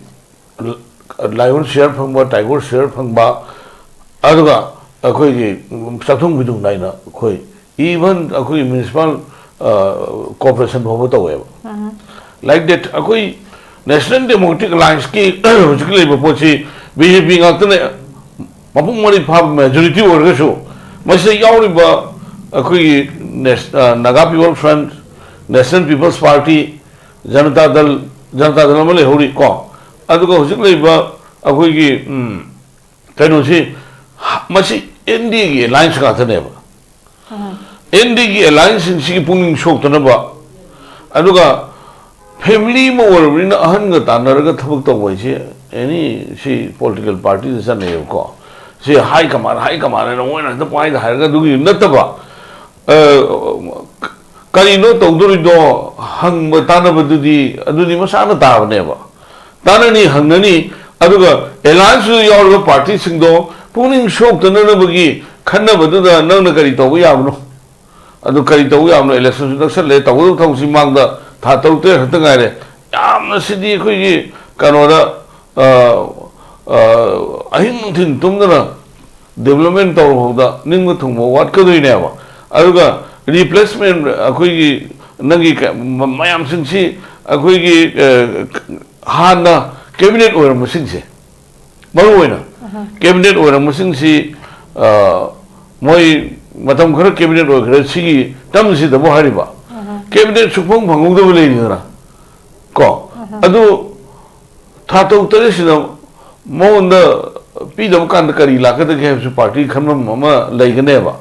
lion share ꯐꯪꯕ, tiger share ꯐꯪꯕ, ꯑꯗꯨꯒ ꯑꯩꯈꯣꯏꯒꯤ ꯆꯥꯛꯊꯨꯡ ꯐꯤꯊꯨꯡ ꯅꯥꯏꯅ ꯑꯩꯈꯣꯏ even ꯑꯩꯈꯣꯏꯒꯤ municipal, ꯑ, corporation ꯐꯥꯎꯕ ꯇꯧꯋꯦꯕ꯫ Like that, ꯑꯩꯈꯣꯏ National Democratic Allianceꯀꯤ ꯍꯧꯖꯤꯛ ꯂꯩꯕ ꯄꯣꯠꯁꯤ BJP ꯉꯥꯛꯇꯅ ꯃꯄꯨꯡ ꯃꯔꯩ ꯐꯥꯕ majority ꯑꯣꯏꯔꯒꯁꯨ, ꯃꯁꯤꯗ ꯌꯥꯎꯔꯤꯕ ꯑꯩꯈꯣꯏꯒꯤ Nas-, ꯑ, Naga People Front, National People's Party, Janata ꯗꯜ, ꯖꯅꯇꯥ ꯗꯜ ꯑꯃ ꯂꯩꯍꯧꯔꯤ ꯀꯣ, ꯑꯗꯨꯒ ꯍꯧꯖꯤꯛ ꯂꯩꯔꯤꯕ ꯑꯩꯈꯣꯏꯒꯤ, ꯎꯝ, ꯀꯩꯅꯣꯁꯤ, ꯃꯁꯤ NDAꯒꯤ alliance ꯉꯥꯛꯇꯅꯦꯕ꯫ NDAꯒꯤ allianceꯁꯤꯡꯁꯤꯒꯤ ꯄꯨꯛꯅꯤꯡ ꯁꯣꯛꯇꯅꯕ, ꯑꯗꯨꯒ family ꯑꯃ ꯑꯣꯏꯔꯕꯅꯤꯅ ꯑꯍꯟꯒ ꯇꯥꯟꯅꯔꯒ ꯊꯕꯛ ꯇꯧꯕ ꯍꯥꯏꯁꯦ any ꯁꯤ political partyꯗ ꯆꯠꯅꯩꯌꯦꯕꯀꯣ꯫ ꯁꯤ high command, high command ꯍꯥꯏꯅ ꯃꯣꯏꯅ ꯍꯦꯛꯇ ꯄꯥꯏꯗ ꯍꯥꯏꯔꯒ ꯑꯗꯨꯒꯤ ꯅꯠꯇꯕ, ꯑ, ꯀꯔꯤꯅꯣ ꯇꯧꯗꯣꯔꯤꯗꯣ ꯍꯪꯕ ꯇꯥꯟꯅꯕꯗꯨꯗꯤ ꯑꯗꯨꯗꯤ ꯃꯁꯥꯅ ꯇꯥꯕꯅꯦꯕ꯫ ꯇꯥꯟꯅꯅꯤ, ꯍꯪꯅꯅꯤ, ꯑꯗꯨꯒ allianceꯇꯨꯗ ꯌꯥꯎꯔꯤꯕ partyꯁꯤꯡꯗꯣ ꯄꯨꯛꯅꯤꯡ ꯁꯣꯛꯇꯅꯅꯕꯒꯤ ꯈꯟꯅꯕꯗꯨꯗ ꯅꯪꯅ ꯀꯔꯤ ꯇꯧꯕ ꯌꯥꯕꯅꯣ? ꯑꯗꯨ ꯀꯔꯤ ꯇꯧꯕ ꯌꯥꯕꯅꯣ? Electionꯁꯨ ꯅꯛꯁꯜꯂꯛꯑꯦ, ꯇꯧꯒꯗꯕ ꯊꯕꯛꯁꯤ ꯃꯥꯡꯗ ꯊꯥ ꯇꯔꯨꯛ ꯇꯔꯦꯠ ꯈꯛꯇ ꯉꯥꯏꯔꯦ꯫ ꯌꯥꯝꯅ ꯁꯤꯗꯤ ꯑꯩꯈꯣꯏꯒꯤ ꯀꯩꯅꯣꯗ, ꯑ, ꯑ, ꯑꯍꯤꯡ ꯅꯨꯡꯊꯤꯜ ꯇꯨꯝꯗꯅ development ꯇꯧꯔꯐꯥꯎꯗ ꯅꯤꯡꯕ ꯊꯨꯡꯕ ꯋꯥꯠꯀꯗꯣꯏꯅꯦꯕ꯫ ꯑꯗꯨꯒ replacement ꯑꯩꯈꯣꯏꯒꯤ ꯅꯪꯒꯤ ꯀ-, ꯃ-, ꯃꯌꯥꯝꯁꯤꯡꯁꯤ ꯑꯩꯈꯣꯏꯒꯤ, ꯑ, ꯍꯥꯟꯅ cabinet ꯑꯣꯏꯔꯝꯕꯁꯤꯡꯁꯦ, ꯃꯔꯨ ꯑꯣꯏꯅ cabinet ꯑꯣꯏꯔꯝꯕꯁꯤꯡꯁꯤ, ꯑ, ꯃꯣꯏ ꯃꯇꯝ ꯈꯔ cabinet ꯑꯣꯏꯈ꯭ꯔꯦ, ꯁꯤꯒꯤ termꯁꯤꯗꯕꯨ ꯍꯥꯏꯔꯤꯕ cabinet ꯁꯨꯛꯐꯪ ꯐꯪꯍꯧꯗꯕ ꯂꯩꯔꯤꯗꯅ ꯀꯣ, ꯑꯗꯨ ꯊꯥ ꯇꯔꯨꯛ ꯇꯔꯦꯠꯁꯤꯗ ꯃꯉꯣꯟꯗ ꯄꯤꯗꯕ ꯀꯥꯟꯗ ꯀꯔꯤ ꯂꯥꯛꯀꯗꯒꯦ ꯍꯥꯏꯕꯁꯨ party ꯈꯟꯐꯝ ꯑꯃ ꯂꯩꯒꯅꯦꯕ꯫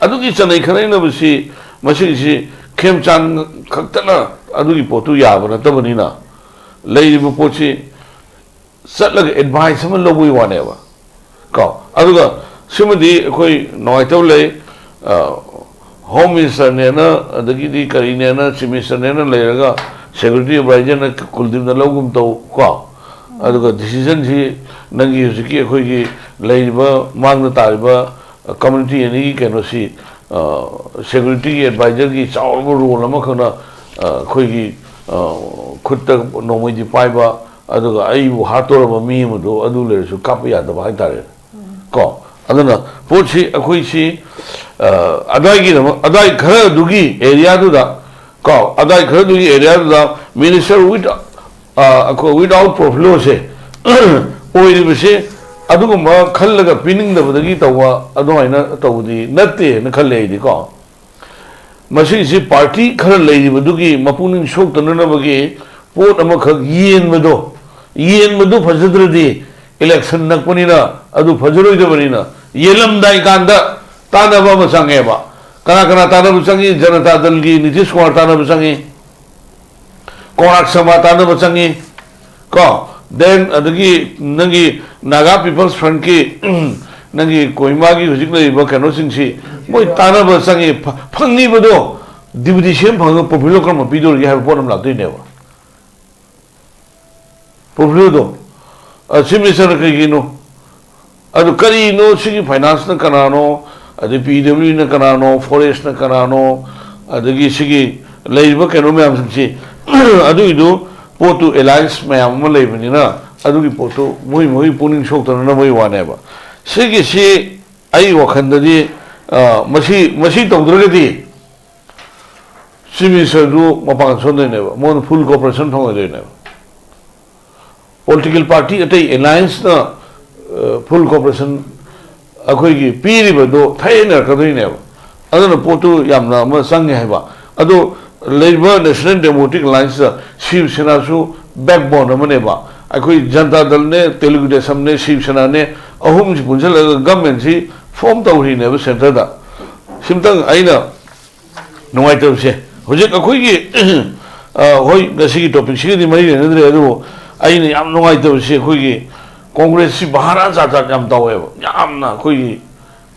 ꯑꯗꯨꯒꯤ ꯆꯅꯩ ꯈꯟꯅꯩꯅꯕꯁꯤ ꯃꯁꯤꯒꯤꯁꯤ ꯈꯦꯝꯆꯥꯟ ꯈꯛꯇꯅ ꯑꯗꯨꯒꯤ ꯄꯣꯠꯇꯨ ꯌꯥꯕ ꯅꯠꯇꯕꯅꯤꯅ, ꯂꯩꯔꯤꯕ ꯄꯣꯠꯁꯤ ꯆꯠꯂꯒ ꯑꯦꯗꯚꯥꯏꯁ ꯑꯃ ꯂꯧꯕꯒꯤ ꯋꯥꯅꯦꯕ꯫ ꯀꯣ, ꯑꯗꯨꯒ ꯁꯤꯃꯗꯤ ꯑꯩꯈꯣꯏ ꯅꯨꯡꯉꯥꯏꯇꯕ ꯂꯩ꯫ ꯍꯣꯝ ꯃꯤꯅꯤꯁꯇꯔꯅꯦꯅ, ꯑꯗꯒꯤꯗꯤ ꯀꯔꯤꯅꯦꯅ, ꯆꯤꯐ ꯃꯤꯅꯤꯁꯇꯔꯅꯦꯅ ꯂꯩꯔꯒ ꯁꯦꯀ꯭ꯌꯨꯔꯤꯇꯤ ꯑꯦꯗꯚꯥꯏꯖꯔꯅ ꯀꯨꯜꯗꯤꯞꯅ ꯂꯧꯒꯨꯝ ꯇꯧ꯫ ꯀꯣ, ꯑꯗꯨꯒ ꯗꯤꯁꯤꯖꯟꯁꯤ ꯅꯪꯒꯤ ꯍꯧꯖꯤꯛꯀꯤ ꯑꯩꯈꯣꯏꯒꯤ ꯂꯩꯔꯤꯕ ꯃꯥꯡꯗ ꯇꯥꯔꯤꯕ ꯀꯝꯃ꯭ꯌꯨꯅꯤꯇꯤ ꯑꯅꯤꯒꯤ ꯀꯩꯅꯣꯁꯤ, ꯁꯦꯀ꯭ꯌꯨꯔꯤꯇꯤꯒꯤ ꯑꯦꯗꯚꯥꯏꯖꯔꯒꯤ ꯆꯥꯎꯔꯕ ꯔꯣꯜ ꯑꯃꯈꯛꯅ, ꯑ, ꯑꯩꯈꯣꯏꯒꯤ, ꯑ, ꯈꯨꯠꯇ ꯅꯣꯡꯃꯩꯗꯤ ꯄꯥꯏꯕ, ꯑꯗꯨꯒ ꯑꯩꯕꯨ ꯍꯥꯠꯇꯣꯔꯕ ꯃꯤ ꯑꯃꯗꯣ ꯑꯗꯨ ꯂꯩꯔꯁꯨ ꯀꯥꯞꯄ ꯌꯥꯗꯕ ꯍꯥꯏꯇꯥꯔꯦ꯫ ꯀꯣ, ꯑꯗꯨꯅ ꯄꯣꯠꯁꯤ ꯑꯩꯈꯣꯏꯁꯤ, ꯑ, ꯑꯗꯥꯏꯒꯤꯗꯃꯛ, ꯑꯗꯥꯏ ꯈꯔꯗꯨꯒꯤ ꯑꯦꯔꯤꯌꯥꯗꯨꯗ, ꯀꯣ, ꯑꯗꯥꯏ ꯈꯔꯗꯨꯒꯤ ꯑꯦꯔꯤꯌꯥꯗꯨꯗ ꯃꯤꯅꯤꯁꯇꯔ ꯋꯤꯠ, ꯑ, ꯑꯩꯈꯣꯏ ꯋꯤꯗꯥꯎꯠ ꯄꯣꯔꯐꯤꯂꯤꯌꯣꯁꯦ ꯑꯣꯏꯔꯤꯕꯁꯦ ꯑꯗꯨꯒꯨꯝꯕ ꯈꯜꯂꯒ ꯄꯤꯅꯤꯡꯗꯕꯗꯒꯤ ꯇꯧꯕ ꯑꯗꯨꯃꯥꯏꯅ ꯇꯧꯕꯗꯤ ꯅꯠꯇꯦꯅ ꯈꯜꯂꯦ ꯑꯩꯗꯤꯀꯣ꯫ ꯃꯁꯤꯁꯤ ꯄꯥꯔꯇꯤ ꯈꯔ ꯂꯩꯔꯤꯕꯗꯨꯒꯤ ꯃꯄꯨꯛꯅꯤꯡ ꯁꯣꯛꯇꯅꯅꯕꯒꯤ ꯄꯣꯠ ꯑꯃꯈꯛ ꯌꯦꯟꯕꯗꯣ, ꯌꯦꯟꯕꯗꯨ ꯐꯖꯗ꯭ꯔꯗꯤ ꯏꯂꯦꯛꯁꯟ ꯅꯛꯄꯅꯤꯅ ꯑꯗꯨ ꯐꯖꯔꯣꯏꯗꯕꯅꯤꯅ ꯌꯦꯜꯂꯝꯗꯥꯏ ꯀꯥꯟꯗ ꯇꯥꯟꯅꯕ ꯑꯃ ꯆꯪꯉꯦꯕ꯫ ꯀꯅꯥ ꯀꯅꯥ ꯇꯥꯟꯅꯕ ꯆꯪꯉꯤ? ꯖꯅꯇꯥ ꯗꯜꯒꯤ ꯅꯤꯇꯤꯁ ꯀꯨꯃꯥꯔ ꯇꯥꯟꯅꯕ ꯆꯪꯉꯤ, ꯀꯣꯔꯥꯛ ꯁꯃꯥ ꯇꯥꯟꯅꯕ ꯆꯪꯉꯤ꯫ ꯀꯣ, then ꯑꯗꯒꯤ ꯅꯪꯒꯤ ꯅꯥꯒꯥ ꯄꯤꯄꯜꯁ ꯐ꯭ꯔꯟꯠꯀꯤ ꯅꯪꯒꯤ ꯀꯣꯍꯤꯃꯥꯒꯤ ꯍꯧꯖꯤꯛ ꯂꯩꯔꯤꯕ ꯀꯩꯅꯣꯁꯤꯡꯁꯤ ꯃꯣꯏ ꯇꯥꯟꯅꯕ ꯆꯪꯉꯤ꯫ ꯐ-, ꯐꯪꯉꯤꯕꯗꯣ ꯗꯤꯄꯨꯇꯤ ꯁꯤ ꯑꯦꯝ ꯐꯪꯉꯒ ꯄꯣꯄꯨꯂꯔ ꯀꯔꯝꯕ ꯄꯤꯗꯧꯔꯤꯒꯦ ꯍꯥꯏꯕ ꯄꯣꯠ ꯑꯃ ꯂꯥꯛꯇꯣꯏꯅꯦꯕ꯫ ꯄꯣꯄꯨꯂꯔꯗꯣ, ꯑ, ꯆꯤꯐ ꯃꯤꯅꯤꯁꯇꯔꯅ ꯀꯩꯒꯤꯅꯣ? ꯑꯗꯨ ꯀꯔꯤꯅꯣ ꯁꯤꯒꯤ ꯐꯥꯏꯅꯥꯟꯁꯅ ꯀꯅꯥꯅꯣ, ꯑꯗꯩ ꯄꯤ ꯗꯕ꯭ꯂꯤꯎꯅ ꯀꯅꯥꯅꯣ, ꯐꯣꯔꯦꯁꯅ ꯀꯅꯥꯅꯣ, ꯑꯗꯒꯤ ꯁꯤꯒꯤ ꯂꯩꯔꯤꯕ ꯀꯩꯅꯣ ꯃꯌꯥꯝꯁꯤꯡꯁꯤ, ꯑꯗꯨꯒꯤꯗꯨ ꯄꯣꯠꯇꯨ ꯑꯦꯂꯥꯏꯟꯁ ꯃꯌꯥꯝ ꯑꯃ ꯂꯩꯕꯅꯤꯅ ꯑꯗꯨꯒꯤ ꯄꯣꯠꯇꯨ ꯃꯣꯏ ꯃꯣꯏ ꯄꯨꯛꯅꯤꯡ ꯁꯣꯛꯇꯅꯅꯕꯒꯤ ꯋꯥꯅꯦꯕ꯫ ꯁꯤꯒꯤꯁꯤ ꯑꯩ ꯋꯥꯈꯜꯗꯗꯤ, ꯑ, ꯃꯁꯤ, ꯃꯁꯤ ꯇꯧꯗ꯭ꯔꯒꯗꯤ ꯆꯤꯐ ꯃꯤꯅꯤꯁꯇꯔꯗꯨ ꯃꯄꯥꯟ ꯁꯣꯟꯗꯣꯏꯅꯦꯕ, ꯃꯉꯣꯟꯗ ꯐꯨꯜ ꯀꯣꯑꯣꯄꯔꯦꯁꯟ ꯐꯪꯉꯣꯏꯗꯣꯏꯅꯦꯕ꯫ ꯄꯣꯂꯤꯇꯤꯀꯦꯜ ꯄꯥꯔꯇꯤ ꯑꯇꯩ ꯑꯦꯂꯥꯏꯟꯁꯅ, ꯑ, ꯐꯨꯜ ꯀꯣꯑꯣꯄꯔꯦꯁꯟ ꯑꯩꯈꯣꯏꯒꯤ ꯄꯤꯔꯤꯕꯗꯣ ꯊꯩꯅꯔꯛꯀꯗꯣꯏꯅꯦꯕ꯫ ꯑꯗꯨꯅ ꯄꯣꯠꯇꯨ ꯌꯥꯝꯅ ꯑꯃ ꯆꯪꯉꯦ ꯍꯥꯏꯕ꯫ ꯑꯗꯣ ꯂꯩꯔꯤꯕ ꯅꯦꯁꯅꯦꯜ ꯗꯦꯃꯣꯀ꯭ꯔꯦꯇꯤꯛ ꯑꯦꯂꯥꯏꯟꯁꯇ ꯁꯤꯕ ꯁꯦꯅꯥꯁꯨ ꯕꯦꯛꯕꯣꯟ ꯑꯃꯅꯦꯕ꯫ ꯑꯩꯈꯣꯏ ꯖꯅꯇꯥ ꯗꯜꯅꯦ, ꯇꯦꯂꯨꯒꯨ ꯗꯦꯁꯝꯅꯦ, ꯁꯤꯕ ꯁꯦꯅꯥꯅꯦ, ꯑꯍꯨꯝꯁꯤ ꯄꯨꯟꯁꯤꯜꯂꯒ ꯒꯃꯦꯟꯁꯤ ꯐꯣꯝ ꯇꯧꯔꯤꯅꯦꯕ ꯁꯦꯟꯇꯔꯗ꯫ ꯁꯤꯝꯇꯪ ꯑꯩꯅ ꯅꯨꯡꯉꯥꯏꯇꯕꯁꯦ, ꯍꯧꯖꯤꯛ ꯑꯩꯈꯣꯏꯒꯤ ꯑ, ꯍꯣꯏ, ꯉꯁꯤꯒꯤ ꯇꯣꯄꯤꯛꯁꯤꯒꯗꯤ ꯃꯔꯤ ꯂꯩꯅꯗ꯭ꯔꯦ, ꯑꯗꯨꯕꯨ ꯑꯩꯅ ꯌꯥꯝ ꯅꯨꯡꯉꯥꯏꯇꯕꯁꯤ ꯑꯩꯈꯣꯏꯒꯤ ꯀꯣꯡꯒ꯭ꯔꯦꯁꯁꯤ ꯚꯥꯔꯥ ꯖꯥꯠ ꯖꯥꯠ ꯌꯥꯝ ꯇꯧꯋꯦꯕ, ꯌꯥꯝꯅ ꯑꯩꯈꯣꯏꯒꯤ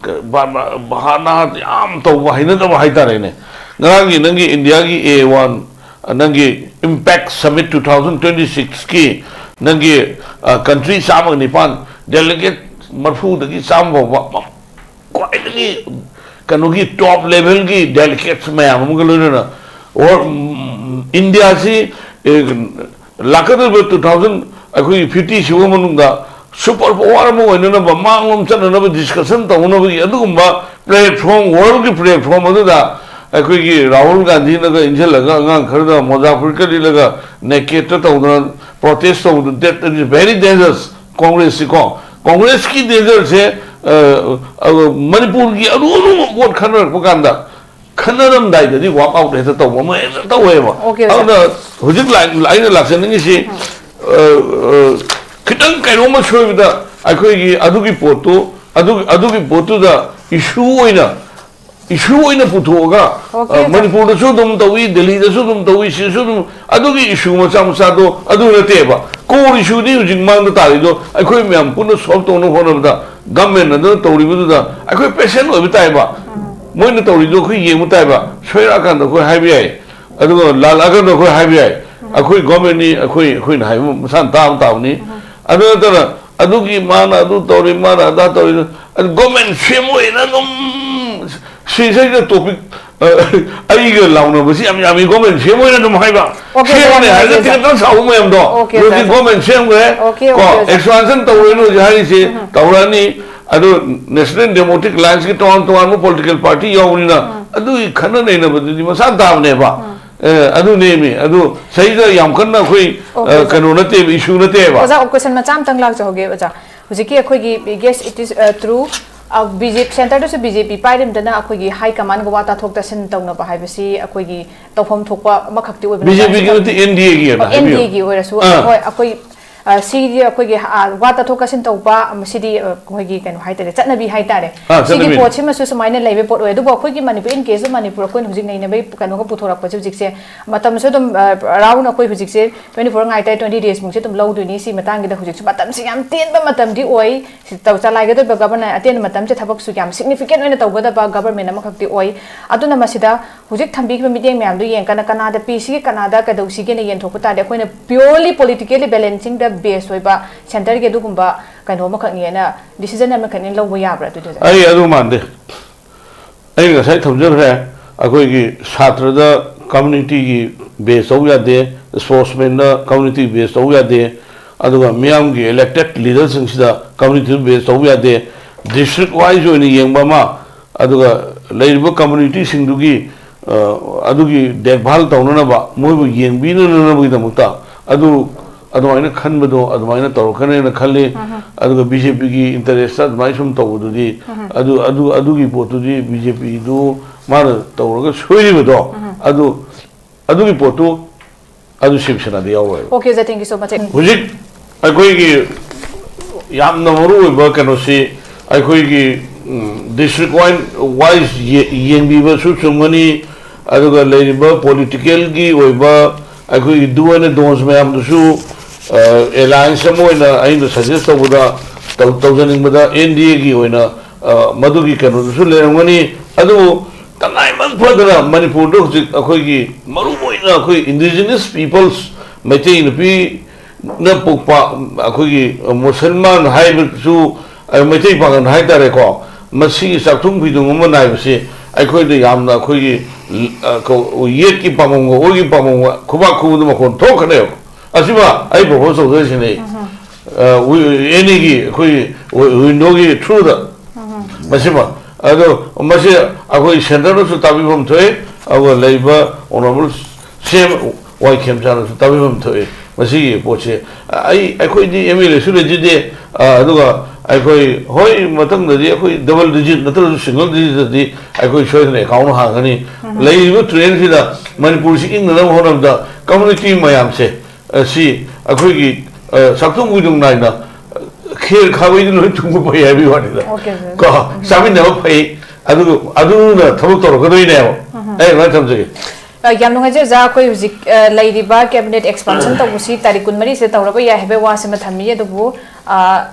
ꯀ- ꯕ- ꯕ- ꯕꯍꯥꯅꯥ ꯌꯥꯝ ꯇꯧꯕ ꯍꯩꯅꯗꯕ ꯍꯥꯏꯇꯥꯔꯦꯅꯦ꯫ ꯉꯔꯥꯡꯒꯤ ꯅꯪꯒꯤ ꯏꯟꯗꯤꯌꯥꯒꯤ ꯑꯦ ꯋꯥꯟ, ꯅꯪꯒꯤ impact submit two thousand twenty ꯁꯤꯛꯁꯀꯤ ꯅꯪꯒꯤ ꯀꯟꯇ꯭ꯔꯤ ꯆꯥꯝꯃꯒ ꯅꯤꯄꯥꯟ, ꯗꯦꯂꯤꯒꯦꯠ ꯃꯔꯐꯨꯗꯒꯤ ꯆꯥꯝꯃ ꯐꯥꯎꯕ, ꯈ꯭ꯋꯥꯏꯗꯒꯤ ꯀꯩꯅꯣꯒꯤ ꯇꯣꯞ ꯂꯦꯚꯦꯜꯒꯤ ꯗꯦꯂꯤꯒꯦꯠꯁ ꯃꯌꯥꯝ ꯑꯃꯒ ꯂꯣꯏꯅꯅ, ꯏꯟꯗꯤꯌꯥꯁꯤ ꯂꯥꯛꯀꯗꯧꯔꯤꯕ ꯇꯨ ꯊꯥꯎꯖꯟ ꯑꯩꯈꯣꯏꯒꯤ ꯐꯤꯐꯇꯤ ꯁꯤꯕ ꯃꯅꯨꯡꯗ ꯁꯨꯄꯔ ꯄꯋꯥꯔ ꯑꯃ ꯑꯣꯏꯅꯅꯕ, ꯃꯥꯡꯂꯣꯝ ꯆꯠꯅꯅꯕ ꯗꯤꯁꯀꯁꯟ ꯇꯧꯅꯕꯒꯤ ꯑꯗꯨꯒꯨꯝꯕ ꯄ꯭ꯂꯦꯠꯐꯣꯝ, ꯋꯥꯔꯜꯒꯤ ꯄ꯭ꯂꯦꯠꯐꯣꯝ ꯑꯗꯨꯗ ꯑꯩꯈꯣꯏꯒꯤ ꯔꯥꯍꯨꯜ ꯒꯥꯟꯙꯤꯅꯒ ꯏꯟꯁꯤꯜꯂꯒ ꯑꯉꯥꯡ ꯈꯔꯗ ꯃꯣꯖꯥ ꯐꯨꯔꯤꯠꯀ ꯂꯤꯠꯂꯒ ꯅꯦꯀꯦꯠꯇ ꯇꯧꯗꯅ ꯄ꯭ꯔꯣꯇꯦꯁ ꯇꯧꯕꯗꯨ, that is very dangerous꯫ ꯀꯣꯡꯒ꯭ꯔꯦꯁꯁꯤꯀꯣ, ꯀꯣꯡꯒ꯭ꯔꯦꯁꯀꯤ ꯗꯦꯟꯖꯔꯁꯦ, ꯑ, ꯑ, ꯃꯅꯤꯄꯨꯔꯒꯤ ꯑꯔꯨ ꯑꯔꯨꯕ ꯄꯣꯠ ꯈꯟꯅꯔꯛꯄ ꯀꯥꯟꯗ, ꯈꯟꯅꯔꯝꯗꯥꯏꯗꯗꯤ ꯋꯥꯛ ꯑꯥꯎꯠ ꯍꯦꯛꯇ ꯇꯧꯕ ꯑꯃ ꯍꯦꯛꯇ ꯇꯧꯋꯦꯕ꯫ Okay, ꯑꯣꯖꯥ꯫ ꯑꯗꯨꯅ ꯍꯧꯖꯤꯛ ꯂꯥꯏ-, ꯑꯩꯅ ꯂꯥꯛꯆꯅꯤꯡꯉꯤꯁꯤ, ꯑ, ꯑ, ꯈꯤꯇꯪ ꯀꯩꯅꯣꯝꯃ ꯁꯣꯏꯕꯗ ꯑꯩꯈꯣꯏꯒꯤ ꯑꯗꯨꯒꯤ ꯄꯣꯠꯇꯨ, ꯑꯗꯨ, ꯑꯗꯨꯒꯤ ꯄꯣꯠꯇꯨꯗ ꯏꯁꯨ ꯑꯣꯏꯅ, ꯏꯁꯨ ꯑꯣꯏꯅ ꯄꯨꯊꯣꯛꯑꯒ, Okay, ꯑ, ꯑꯣꯖꯥ꯫ ꯃꯅꯤꯄꯨꯔꯗꯁꯨ ꯑꯗꯨꯝ ꯇꯧꯏ, ꯗꯦꯜꯂꯤꯗꯁꯨ ꯑꯗꯨꯝ ꯇꯧꯏ, ꯁꯤꯗꯁꯨ ꯑꯗꯨꯝ, ꯑꯗꯨꯒꯤ ꯏꯁꯨ ꯃꯆꯥ ꯃꯆꯥꯗꯣ ꯑꯗꯨ ꯅꯠꯇꯦꯕ꯫ ꯀꯣꯔ ꯏꯁꯨꯗꯤ ꯍꯧꯖꯤꯛ ꯃꯥꯡꯗ ꯇꯥꯔꯤꯗꯣ ꯑꯩꯈꯣꯏ ꯃꯌꯥꯝ ꯄꯨꯟꯅ ꯁꯣꯜꯕ ꯇꯧꯅꯕ ꯍꯣꯠꯅꯕꯗ ꯒꯃꯦꯟ ꯑꯗꯨꯅ ꯇꯧꯔꯤꯕꯗꯨꯗ ꯑꯩꯈꯣꯏ ꯄꯦꯁꯦꯟ ꯑꯣꯏꯕ ꯇꯥꯏꯕ꯫ ꯃꯣꯏꯅ ꯇꯧꯔꯤꯗꯣ ꯑꯩꯈꯣꯏ ꯌꯦꯡꯕ ꯇꯥꯏꯕ꯫ ꯁꯣꯏꯔꯛꯑꯀꯥꯟꯗ ꯑꯩꯈꯣꯏ ꯍꯥꯏꯕ ꯌꯥꯏ, ꯑꯗꯨꯒ ꯂꯥꯜꯂꯛꯑꯀꯥꯟꯗ ꯑꯩꯈꯣꯏ ꯍꯥꯏꯕ ꯌꯥꯏ꯫ ꯑꯩꯈꯣꯏ ꯒꯣꯔꯃꯦꯟꯅꯤ, ꯑꯩꯈꯣꯏ, ꯑꯩꯈꯣꯏꯅ ꯍꯥꯏꯕ ꯃꯁꯥꯅ ꯇꯥꯕ ꯇꯥꯕꯅꯤ꯫ ꯑꯗꯨ ꯅꯠꯇꯅ ꯑꯗꯨꯒꯤ ꯃꯥꯅ ꯑꯗꯨ ꯇꯧꯔꯤ, ꯃꯥꯅ ꯑꯗꯥ ꯇꯧꯔꯤ, ꯑꯗꯨ ꯒꯣꯔꯃꯦꯟ ꯁꯦꯝꯃꯣꯏꯅ ꯑꯗꯨꯝ ꯁꯤꯁꯩꯗ ꯇꯣꯄꯤꯛ, ꯑ, ꯑꯩꯒ ꯂꯥꯎꯅꯕꯁꯤ ꯌꯥꯝ ꯌꯥꯝꯃꯤ꯫ ꯒꯣꯔꯃꯦꯟ ꯁꯦꯝꯃꯣꯏꯅ ꯑꯗꯨꯝ ꯍꯥꯏꯕ꯫ Okay, ꯁꯦꯝꯃꯅꯤ ꯌꯥꯝ ꯍꯥꯏꯔꯒ ꯅꯨꯡꯉꯥꯏꯖꯩ, ꯇꯤꯀꯦꯠ ꯁꯥꯔ꯫ ꯁꯥꯎꯕ ꯃꯌꯥꯝꯗꯣ, okay, ꯍꯧꯖꯤꯛ sir꯫ ꯒꯣꯔꯃꯦꯟ ꯁꯦꯝꯈ꯭ꯔꯦ꯫ Okay, ꯀꯣ, okay, sir꯫ ꯑꯦꯛꯁꯄꯥꯟꯁꯟ ꯇꯧꯔꯣꯏꯅ ꯍꯧꯖꯤꯛ ꯍꯥꯏꯔꯤꯁꯦ ꯇꯧꯔꯛꯑꯅꯤ꯫ ꯑꯗꯨ ꯅꯦꯁꯅꯦꯜ ꯗꯦꯃꯣꯀ꯭ꯔꯦꯇꯤꯛ ꯑꯦꯂꯥꯏꯟꯁꯀꯤ ꯇꯣꯉꯥꯟ ꯇꯣꯉꯥꯟꯕ ꯄꯣꯂꯤꯇꯤꯀꯦꯜ ꯄꯥꯔꯇꯤ ꯌꯥꯎꯕꯅꯤꯅ ꯑꯗꯨꯒꯤ ꯈꯟꯅ ꯅꯩꯅꯕꯗꯨꯗꯤ ꯃꯁꯥ ꯇꯥꯕꯅꯦꯕ꯫ ꯑꯦ, ꯑꯗꯨꯅꯦꯃꯤ꯫ ꯑꯗꯨ ꯁꯤꯗ ꯌꯥꯝ ꯀꯟꯅ ꯑꯩꯈꯣꯏ, Okay, ꯑ, sir꯫ ꯀꯩꯅꯣ ꯅꯠꯇꯦꯕ, ꯏꯁꯨ ꯅꯠꯇꯦꯕ꯫ ꯑꯣꯖꯥ, question ꯃꯆꯥ ꯑꯃꯇꯪ ꯂꯥꯛꯆꯍꯧꯒꯦ, ꯑꯣꯖꯥ꯫ ꯍꯧꯖꯤꯛꯀꯤ ꯑꯩꯈꯣꯏꯒꯤ, yes, it is, uh, true, ꯑ, ꯕꯤ ꯖꯦ ꯄꯤ, ꯁꯦꯟꯇꯔꯗꯁꯨ ꯕꯤ ꯖꯦ ꯄꯤ ꯄꯥꯏꯔꯤꯕꯗꯅ ꯑꯩꯈꯣꯏꯒꯤ ꯍꯥꯏ ꯀꯃꯥꯟꯒ ꯋꯥ ꯇꯥꯊꯣꯛ ꯇꯥꯁꯤꯟ ꯇꯧꯅꯕ ꯍꯥꯏꯕꯁꯤ ꯑꯩꯈꯣꯏꯒꯤ ꯇꯧꯐꯝ ꯊꯣꯛꯄ ꯑꯃꯈꯛꯇꯤ ꯑꯣꯏꯕ ꯅꯠꯇ꯭ꯔꯥ? ꯕꯤ ꯖꯦ ꯄꯤꯒꯤ ꯅꯠꯇꯦ, ꯑꯦꯟ ꯗꯤ ꯑꯦꯒꯤ ꯑꯣꯏꯅ ꯑꯣ, ꯍꯥꯏꯕꯤꯌꯨ꯫ ꯑꯦꯟ ꯗꯤ ꯑꯦꯒꯤ ꯑꯣꯏꯔꯁꯨ, ꯑꯥ꯫ ꯍꯣꯏ, ꯑꯩꯈꯣꯏ ꯑ, ꯁꯤꯗꯤ ꯑꯩꯈꯣꯏꯒꯤ, ꯑ, ꯋꯥ ꯇꯥꯊꯣꯛ ꯇꯥꯁꯤꯟ ꯇꯧꯕ, ꯃꯁꯤꯗꯤ, ꯑ, ꯑꯩꯈꯣꯏꯒꯤ ꯀꯩꯅꯣ ꯍꯥꯏꯇꯥꯔꯦ, ꯆꯠꯅꯕꯤ ꯍꯥꯏꯇꯥꯔꯦ꯫ ꯑꯥ, ꯁꯤꯒꯤ ꯆꯠꯅꯕꯤ꯫ ꯄꯣꯠꯁꯤꯃꯁꯨ ꯁꯨꯃꯥꯏꯅ ꯂꯩꯕ ꯄꯣꯠ ꯑꯣꯏ꯫ ꯑꯗꯨꯕꯨ ꯑꯩꯈꯣꯏꯒꯤ Manipur, in case of Manipur, ꯑꯩꯈꯣꯏꯅ ꯍꯧꯖꯤꯛ ꯅꯩꯅꯕꯒꯤ ꯀꯩꯅꯣꯒ ꯄꯨꯊꯣꯔꯛꯄꯁꯦ ꯍꯧꯖꯤꯛꯁꯦ, ꯃꯇꯝꯁꯨ ꯑꯗꯨꯝ, ꯑ, around ꯑꯩꯈꯣꯏ ꯍꯧꯖꯤꯛꯁꯦ twenty four ꯉꯥꯏꯇꯥꯔꯦ, twenty days ꯃꯨꯛꯁꯦ ꯑꯗꯨꯝ ꯂꯧꯗꯣꯏꯅꯤ꯫ ꯁꯤ ꯃꯇꯥꯡꯒꯤꯗ ꯍꯧꯖꯤꯛꯁꯨ ꯃꯇꯝꯁꯤ ꯌꯥꯝ ꯇꯦꯟꯕ ꯃꯇꯝꯗꯤ ꯑꯣꯏ꯫ ꯁꯤ ꯇꯧ-, ꯆꯂꯥꯏꯒꯗꯧꯔꯤꯕ government ꯑꯇꯦꯟꯕ ꯃꯇꯝꯁꯦ ꯊꯕꯛꯁꯨ ꯌꯥꯝ significant ꯑꯣꯏꯅ ꯇꯧꯒꯗꯕ government ꯑꯃꯈꯛꯇꯤ ꯑꯣꯏ꯫ ꯑꯗꯨꯅ ꯃꯁꯤꯗ ꯍꯧꯖꯤꯛ ꯊꯝꯕꯤꯈꯤꯕ ꯃꯤꯠꯌꯦꯡ ꯃꯌꯥꯝꯗꯣ ꯌꯦꯡꯉꯀꯥꯟꯗ ꯀꯅꯥꯗ ꯄꯤꯁꯤꯒꯦ, ꯀꯅꯥꯗ ꯀꯩꯗꯧꯁꯤꯒꯦꯅ ꯌꯦꯟꯊꯣꯛꯄ ꯇꯥꯔꯗꯤ, ꯑꯩꯈꯣꯏꯅ purely politically balancingꯗ base ꯑꯣꯏꯕ centreꯒꯤ ꯑꯗꯨꯒꯨꯝꯕ ꯀꯩꯅꯣ ꯑꯃꯈꯛꯅꯦꯅ, decision ꯑꯃꯈꯛꯅꯦꯅ ꯂꯧꯕ ꯌꯥꯕ꯭ꯔꯥ ꯑꯗꯨꯗꯤ, ꯑꯣꯖꯥ? ꯑꯩ ꯑꯗꯨ ꯃꯥꯟꯗꯦ꯫ ꯑꯩ ꯉꯁꯥꯏ ꯊꯝꯖꯈ꯭ꯔꯦ, ꯑꯩꯈꯣꯏꯒꯤ ꯁꯥꯇ꯭ꯔꯗ communityꯒꯤ base ꯇꯧꯕ ꯌꯥꯗꯦ, sportsmanꯗ community base ꯇꯧꯕ ꯌꯥꯗꯦ, ꯑꯗꯨꯒ ꯃꯤꯌꯥꯝꯒꯤ elected leaderꯁꯤꯡꯁꯤꯗ community base ꯇꯧꯕ ꯌꯥꯗꯦ, district wise ꯑꯣꯏꯅ ꯌꯦꯡꯕ ꯑꯃ, ꯑꯗꯨꯒ ꯂꯩꯔꯤꯕ communityꯁꯤꯡꯗꯨꯒꯤ, ꯑ, ꯑꯗꯨꯒꯤ ꯗꯦꯈꯚꯥꯜ ꯇꯧꯅꯅꯕ, ꯃꯣꯏꯕꯨ ꯌꯦꯡꯕꯤꯅꯅꯕꯒꯤꯗꯃꯛꯇ ꯑꯗꯨ ꯑꯗꯨꯃꯥꯏꯅ ꯈꯟꯕꯗꯣ ꯑꯗꯨꯃꯥꯏꯅ ꯇꯧꯔꯛꯀꯅꯦꯅ ꯈꯜꯂꯤ꯫ ꯑꯗꯨꯒ BJPꯒꯤ interestꯇ ꯑꯗꯨꯃꯥꯏꯅ ꯁꯨꯝ ꯇꯧꯕꯗꯨꯗꯤ, ꯑꯗꯨ, ꯑꯗꯨ, ꯑꯗꯨꯒꯤ ꯄꯣꯠꯇꯨꯗꯤ BJPꯗꯨ ꯃꯥꯅ ꯇꯧꯔꯒ ꯁꯣꯏꯔꯤꯕꯗꯣ, ꯑꯗꯨ, ꯑꯗꯨꯒꯤ ꯄꯣꯠꯇꯨ ꯑꯗꯨ ꯁꯤꯕ ꯁꯦꯅꯥꯗ ꯌꯥꯎꯔꯣꯏꯕ꯫ Okay, sir, thank you so much. ꯍꯧꯖꯤꯛ ꯑꯩꯈꯣꯏꯒꯤ ꯌꯥꯝꯅ ꯃꯔꯨ ꯑꯣꯏꯕ ꯀꯩꯅꯣꯁꯤ, ꯑꯩꯈꯣꯏꯒꯤ, ꯎꯝ, district wise, wise ꯌꯦ-, ꯌꯦꯡꯕꯤꯕꯁꯨ ꯆꯨꯝꯒꯅꯤ, ꯑꯗꯨꯒ ꯂꯩꯔꯤꯕ politicalꯒꯤ ꯑꯣꯏꯕ ꯑꯩꯈꯣꯏꯒꯤ do and don'ts ꯃꯌꯥꯝꯗꯨꯁꯨ, ꯑ, alliance ꯑꯃ ꯑꯣꯏꯅ ꯑꯩꯅ suggest ꯇꯧꯕꯗ, ꯇꯧ-, ꯇꯧꯖꯅꯤꯡꯕꯗ NDAꯒꯤ ꯑꯣꯏꯅ, ꯑ, ꯃꯗꯨꯒꯤ ꯀꯩꯅꯣꯗꯨꯁꯨ ꯂꯩꯔꯝꯒꯅꯤ꯫ ꯑꯗꯨꯕꯨ ꯇꯉꯥꯏꯃꯟ ꯐꯗꯅ ꯃꯅꯤꯄꯨꯔꯗ ꯍꯧꯖꯤꯛ ꯑꯩꯈꯣꯏꯒꯤ ꯃꯔꯨ ꯑꯣꯏꯅ ꯑꯩꯈꯣꯏ indigenous peoples, ꯃꯩꯇꯩ ꯅꯨꯄꯤꯅ ꯄꯣꯛꯄ ꯑꯩꯈꯣꯏꯒꯤ ꯃꯨꯁꯜꯃꯥꯟ ꯍꯥꯏꯕꯁꯨ, ꯑ, ꯃꯩꯇꯩ ꯄꯥꯉꯜ ꯍꯥꯏꯇꯥꯔꯦꯀꯣ, ꯃꯁꯤꯒꯤ ꯆꯥꯛꯊꯨꯡ ꯐꯤꯗꯨꯡ ꯑꯃ ꯅꯥꯏꯕꯁꯤ ꯑꯩꯈꯣꯏꯗ ꯌꯥꯝꯅ ꯑꯩꯈꯣꯏꯒꯤ, ꯑ, ꯀꯧ-, ꯌꯦꯠꯀꯤ ꯄꯥꯝꯕꯣꯝꯒ ꯑꯣꯏꯒꯤ ꯄꯥꯝꯕꯣꯝꯒ ꯈꯨꯕꯥꯛ ꯈꯨꯕꯗ ꯃꯈꯣꯟ ꯊꯣꯛꯀꯅꯦꯕ꯫ ꯑꯁꯤꯃ ꯑꯩ propose ꯇꯧꯖꯔꯤꯁꯤꯅꯤ꯫ ꯑ, wi-, NEAꯒꯤ ꯑꯩꯈꯣꯏ wi-, windowꯒꯤ throughꯗ ꯃꯁꯤꯃ꯫ ꯑꯗꯣ ꯃꯁꯤ ꯑꯩꯈꯣꯏ centreꯗꯁꯨ ꯇꯥꯕꯤꯐꯝ ꯊꯣꯛꯏ, ꯑꯗꯨꯒ ꯂꯩꯔꯤꯕ Honourable CM ꯋꯥꯏ ꯈꯦꯝꯆꯥꯟꯅꯁꯨ ꯇꯥꯕꯤꯐꯝ ꯊꯣꯛꯏ꯫ ꯃꯁꯤꯒꯤ ꯄꯣꯠꯁꯦ ꯑꯩ, ꯑꯩꯈꯣꯏꯗꯤ MLAꯁꯨ ꯂꯩꯖꯗꯦ, ꯑ, ꯑꯗꯨꯒ ꯑꯩꯈꯣꯏ, ꯍꯣꯏ, ꯃꯊꯪꯗꯗꯤ ꯑꯩꯈꯣꯏ double digit ꯅꯠꯇ꯭ꯔꯁꯨ single digitꯇꯗꯤ ꯑꯩꯈꯣꯏ ꯁꯣꯏꯗꯅ account ꯍꯥꯡꯒꯅꯤ꯫ ꯂꯩꯔꯤꯕ trendꯁꯤꯗ ꯃꯅꯤꯄꯨꯔꯁꯤ ꯏꯪꯅꯅꯕ ꯍꯣꯠꯅꯕꯗ community ꯃꯌꯥꯝꯁꯦ, ꯑ, ꯁꯤ ꯑꯩꯈꯣꯏꯒꯤ ꯑ, ꯆꯥꯛꯊꯨꯝ ꯎꯏꯗꯨꯝ ꯅꯥꯏꯅ, ꯈꯦꯔ ꯈꯥꯕꯩꯗꯤ ꯂꯣꯏ ꯊꯨꯡꯕ ꯐꯩ ꯍꯥꯏꯕꯒꯤ ꯋꯥꯅꯤꯗ꯫ Okay, sir. ꯀꯣ, ꯆꯥꯃꯤꯟꯅꯕ ꯐꯩ꯫ ꯑꯗꯨ, ꯑꯗꯨꯅ ꯊꯕꯛ ꯇꯧꯔꯛꯀꯗꯣꯏꯅꯦꯕ꯫ ꯑꯩ ꯑꯗꯨꯃꯥꯏꯅ ꯊꯝꯖꯒꯦ꯫ ꯑ, ꯌꯥꯝ ꯅꯨꯡꯉꯥꯏꯖꯩ ꯑꯣꯖꯥ꯫ ꯑꯩꯈꯣꯏ ꯍꯧꯖꯤꯛ, ꯑ, ꯂꯩꯔꯤꯕ cabinet expansion ꯇꯧꯕꯁꯤ ꯇꯥꯔꯤꯛ ꯀꯨꯟꯃꯔꯤꯁꯤꯗ ꯇꯧꯔꯕ ꯌꯥꯏ ꯍꯥꯏꯕꯒꯤ ꯋꯥꯁꯤꯃ ꯊꯝꯃꯤ꯫ ꯑꯗꯨꯕꯨ, ꯑ,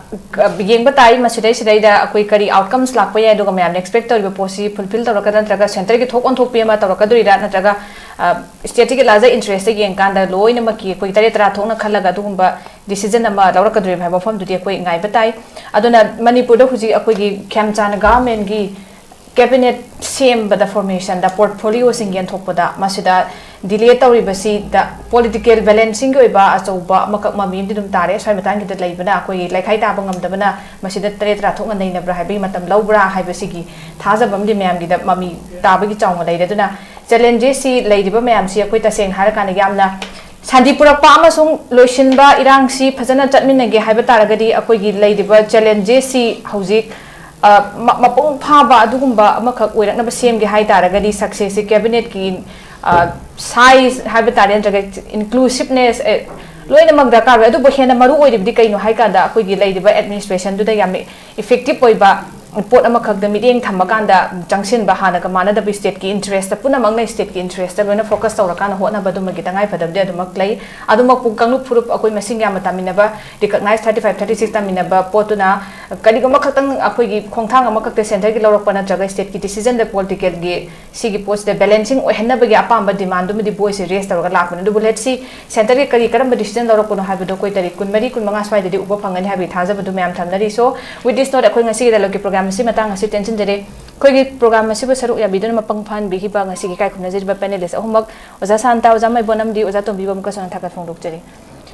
ꯌꯦꯡꯕ ꯇꯥꯏ, ꯃꯁꯤꯗꯩꯁꯤꯗꯩꯗ ꯑꯩꯈꯣꯏ ꯀꯔꯤ outcomes ꯂꯥꯛꯄ ꯌꯥꯏ, ꯑꯗꯨꯒ ꯃꯌꯥꯝꯅ expect ꯇꯧꯔꯤꯕ ꯄꯣꯠꯁꯤ fulfill ꯇꯧꯔꯛꯀꯗ꯭ꯔꯥ, ꯅꯠꯇ꯭ꯔꯒ centreꯒꯤ ꯊꯣꯛ ꯑꯣꯟꯊꯣꯛꯄꯤ ꯑꯃ ꯇꯧꯔꯛꯀꯗꯣꯏꯔꯥ, ꯅꯠꯇ꯭ꯔꯒ, ꯑ, stateꯀꯤ larger interestꯇ ꯌꯦꯡꯀꯥꯟꯗ ꯂꯣꯏꯅꯃꯛꯀꯤ ꯑꯩꯈꯣꯏ ꯇꯔꯦꯠ ꯇꯔꯥ ꯊꯣꯛꯅ ꯈꯜꯂꯒ ꯑꯗꯨꯒꯨꯝꯕ decision ꯑꯃ ꯂꯧꯔꯛꯀꯗꯣꯔꯤꯕ ꯍꯥꯏꯕ ꯋꯥꯐꯝꯗꯨꯗꯤ ꯑꯩꯈꯣꯏ ꯉꯥꯏꯕ ꯇꯥꯏ꯫ ꯑꯗꯨꯅ ꯃꯅꯤꯄꯨꯔꯗ ꯍꯧꯖꯤꯛ ꯑꯩꯈꯣꯏꯒꯤ ꯈ꯭ꯌꯥꯝꯆꯥꯟ governmentꯀꯤ cabinet ꯁꯦꯝꯕꯗ, formationꯗ, portfolioꯁꯤꯡ ꯌꯦꯟꯊꯣꯛꯄꯗ, ꯃꯁꯤꯗ delay ꯇꯧꯔꯤꯕꯁꯤꯗ political balancingꯒꯤ ꯑꯣꯏꯕ ꯑꯆꯧꯕ ꯑꯃꯈꯛ ꯃꯃꯤ ꯑꯃꯗꯤ ꯑꯗꯨꯝ ꯇꯥꯔꯦ꯫ ꯁ꯭ꯋꯥꯏ ꯃꯇꯥꯡꯒꯤꯗ ꯂꯩꯕꯅ ꯑꯩꯈꯣꯏꯒꯤ ꯂꯩꯈꯥꯏ ꯇꯥꯕ ꯉꯝꯗꯕꯅ ꯃꯁꯤꯗ ꯇꯔꯦꯠ ꯇꯔꯥ ꯊꯣꯛꯅ ꯅꯩꯅꯕ꯭ꯔꯥ ꯍꯥꯏꯕꯒꯤ ꯃꯇꯝ ꯂꯧꯕ꯭ꯔꯥ ꯍꯥꯏꯕꯁꯤꯒꯤ ꯊꯥꯖꯕ ꯑꯃꯗꯤ ꯃꯌꯥꯝꯒꯤꯗ ꯃꯃꯤ ꯇꯥꯕꯒꯤ ꯆꯥꯎꯅ ꯂꯩꯔꯦ꯫ ꯑꯗꯨꯅ challengesꯁꯤ ꯂꯩꯔꯤꯕ ꯃꯌꯥꯝꯁꯤ ꯑꯩꯈꯣꯏ ꯇꯁꯦꯡꯅ ꯍꯥꯏꯔꯀꯥꯟꯗ ꯌꯥꯝꯅ ꯁꯥꯟꯇꯤ ꯄꯨꯔꯛꯄ ꯑꯃꯁꯨꯡ ꯂꯣꯏꯁꯤꯟꯕ ꯏꯔꯥꯡꯁꯤ ꯐꯖꯅ ꯆꯠꯃꯤꯟꯅꯒꯦ ꯍꯥꯏꯕ ꯇꯥꯔꯒꯗꯤ ꯑꯩꯈꯣꯏꯒꯤ ꯂꯩꯔꯤꯕ challengesꯁꯤ ꯍꯧꯖꯤꯛ, ꯑ, ꯃ-, ꯃꯄꯨꯡ ꯐꯥꯕ ꯑꯗꯨꯒꯨꯝꯕ ꯑꯃꯈꯛ ꯑꯣꯏꯔꯛꯅꯕ ꯁꯦꯝꯒꯦ ꯍꯥꯏ ꯇꯥꯔꯒꯗꯤ successꯁꯤ cabinetꯀꯤ, ꯑ, size ꯍꯥꯏꯕ ꯇꯥꯔꯦ, ꯅꯠꯇ꯭ꯔꯒ inclusiveness, ꯑꯦ, ꯂꯣꯏꯅꯃꯛ ꯗꯔꯀꯥꯔ ꯑꯣꯏ꯫ ꯑꯗꯨꯕꯨ ꯍꯦꯟꯅ ꯃꯔꯨ ꯑꯣꯏꯔꯤꯕꯗꯤ ꯀꯩꯅꯣ ꯍꯥꯏ ꯀꯥꯟꯗ ꯑꯩꯈꯣꯏꯒꯤ ꯂꯩꯔꯤꯕ administrationꯗꯨꯗ ꯌꯥꯝꯅ effective ꯑꯣꯏꯕ ꯄꯣꯠ ꯑꯃꯈꯛꯇ ꯃꯤꯠꯌꯦꯡ ꯊꯝꯃꯀꯥꯟꯗ ꯆꯪꯁꯤꯟꯕ, ꯍꯥꯟꯅꯒ ꯃꯥꯟꯅꯗꯕ stateꯀꯤ interestꯇ, ꯄꯨꯝꯅꯃꯛꯅ stateꯀꯤ interestꯇ ꯂꯣꯏꯅ focus ꯇꯧꯔꯀꯥꯟꯗ ꯍꯣꯠꯅꯕꯗꯨꯃꯒꯤ ꯇꯉꯥꯏ ꯐꯗꯕꯗꯤ ꯑꯗꯨꯃꯛ ꯂꯩ꯫ ꯑꯗꯨꯃꯛꯄꯨ ꯀꯥꯡꯂꯨꯞ ꯐꯨꯔꯨꯞ ꯑꯩꯈꯣꯏ ꯃꯁꯤꯡ ꯌꯥꯝꯅ ꯇꯥꯃꯤꯟꯅꯕ, recognized thirty five, thirty six ꯇꯥꯃꯤꯟꯅꯕ ꯄꯣꯠꯇꯨꯅ ꯀꯔꯤꯒꯨꯝꯕ ꯈꯛꯇꯪ ꯑꯩꯈꯣꯏꯒꯤ ꯈꯣꯡꯊꯥꯡ ꯑꯃꯈꯛꯇ centreꯒꯤ ꯂꯧꯔꯛꯄ ꯅꯠꯇ꯭ꯔꯒ stateꯀꯤ decisionꯗ politicalꯒꯤ ꯁꯤꯒꯤ ꯄꯣꯠꯁꯤꯗ balancing ꯑꯣꯏꯍꯟꯅꯕꯒꯤ ꯑꯄꯥꯝꯕ demandꯗꯨꯃꯗꯤ voiceꯁꯦ raise ꯇꯧꯔꯒ ꯂꯥꯛꯄꯅꯤ꯫ ꯑꯗꯨꯕꯨ let's see, centreꯒꯤ ꯀꯔꯤ ꯀꯔꯝꯕ decision ꯂꯧꯔꯛꯄꯅꯣ ꯍꯥꯏꯕꯗꯣ ꯑꯩꯈꯣꯏ ꯇꯥꯔꯤꯛ ꯀꯨꯟꯃꯔꯤ, ꯀꯨꯟꯃꯉꯥ ꯁ꯭ꯋꯥꯏꯗꯗꯤ ꯎꯕ ꯐꯪꯒꯅꯤ ꯍꯥꯏꯕꯒꯤ ꯊꯥꯖꯕꯗꯨ ꯃꯌꯥꯝ ꯊꯝꯅꯔꯤ꯫ So, with this note, ꯑꯩꯈꯣꯏ ꯉꯁꯤꯒꯤ dialogueꯀꯤ program ꯑꯁꯤ ꯃꯇꯥꯡ ꯑꯁꯤ ꯇꯦꯟꯁꯤꯟꯖꯔꯦ꯫ ꯑꯩꯈꯣꯏꯒꯤ program ꯑꯁꯤꯕꯨ ꯁꯔꯨꯛ ꯌꯥꯕꯤꯗꯨꯅ ꯃꯄꯨꯡ ꯐꯥꯍꯟꯕꯤꯈꯤꯕ ꯉꯁꯤꯒꯤ ꯏꯀꯥꯏ ꯈꯨꯝꯅꯖꯔꯤꯕ panelist ꯑꯍꯨꯝꯃꯛ, ꯑꯣꯖꯥ ꯁꯥꯟꯇ, ꯑꯣꯖꯥ ꯃꯥꯏꯕꯣꯟ ꯑꯃꯗꯤ ꯑꯣꯖꯥ ꯇꯣꯝꯕꯤꯕ ꯑꯃꯨꯛꯀꯁꯨ ꯊꯥꯒꯠ ꯐꯣꯡꯗꯣꯛꯆꯔꯤ꯫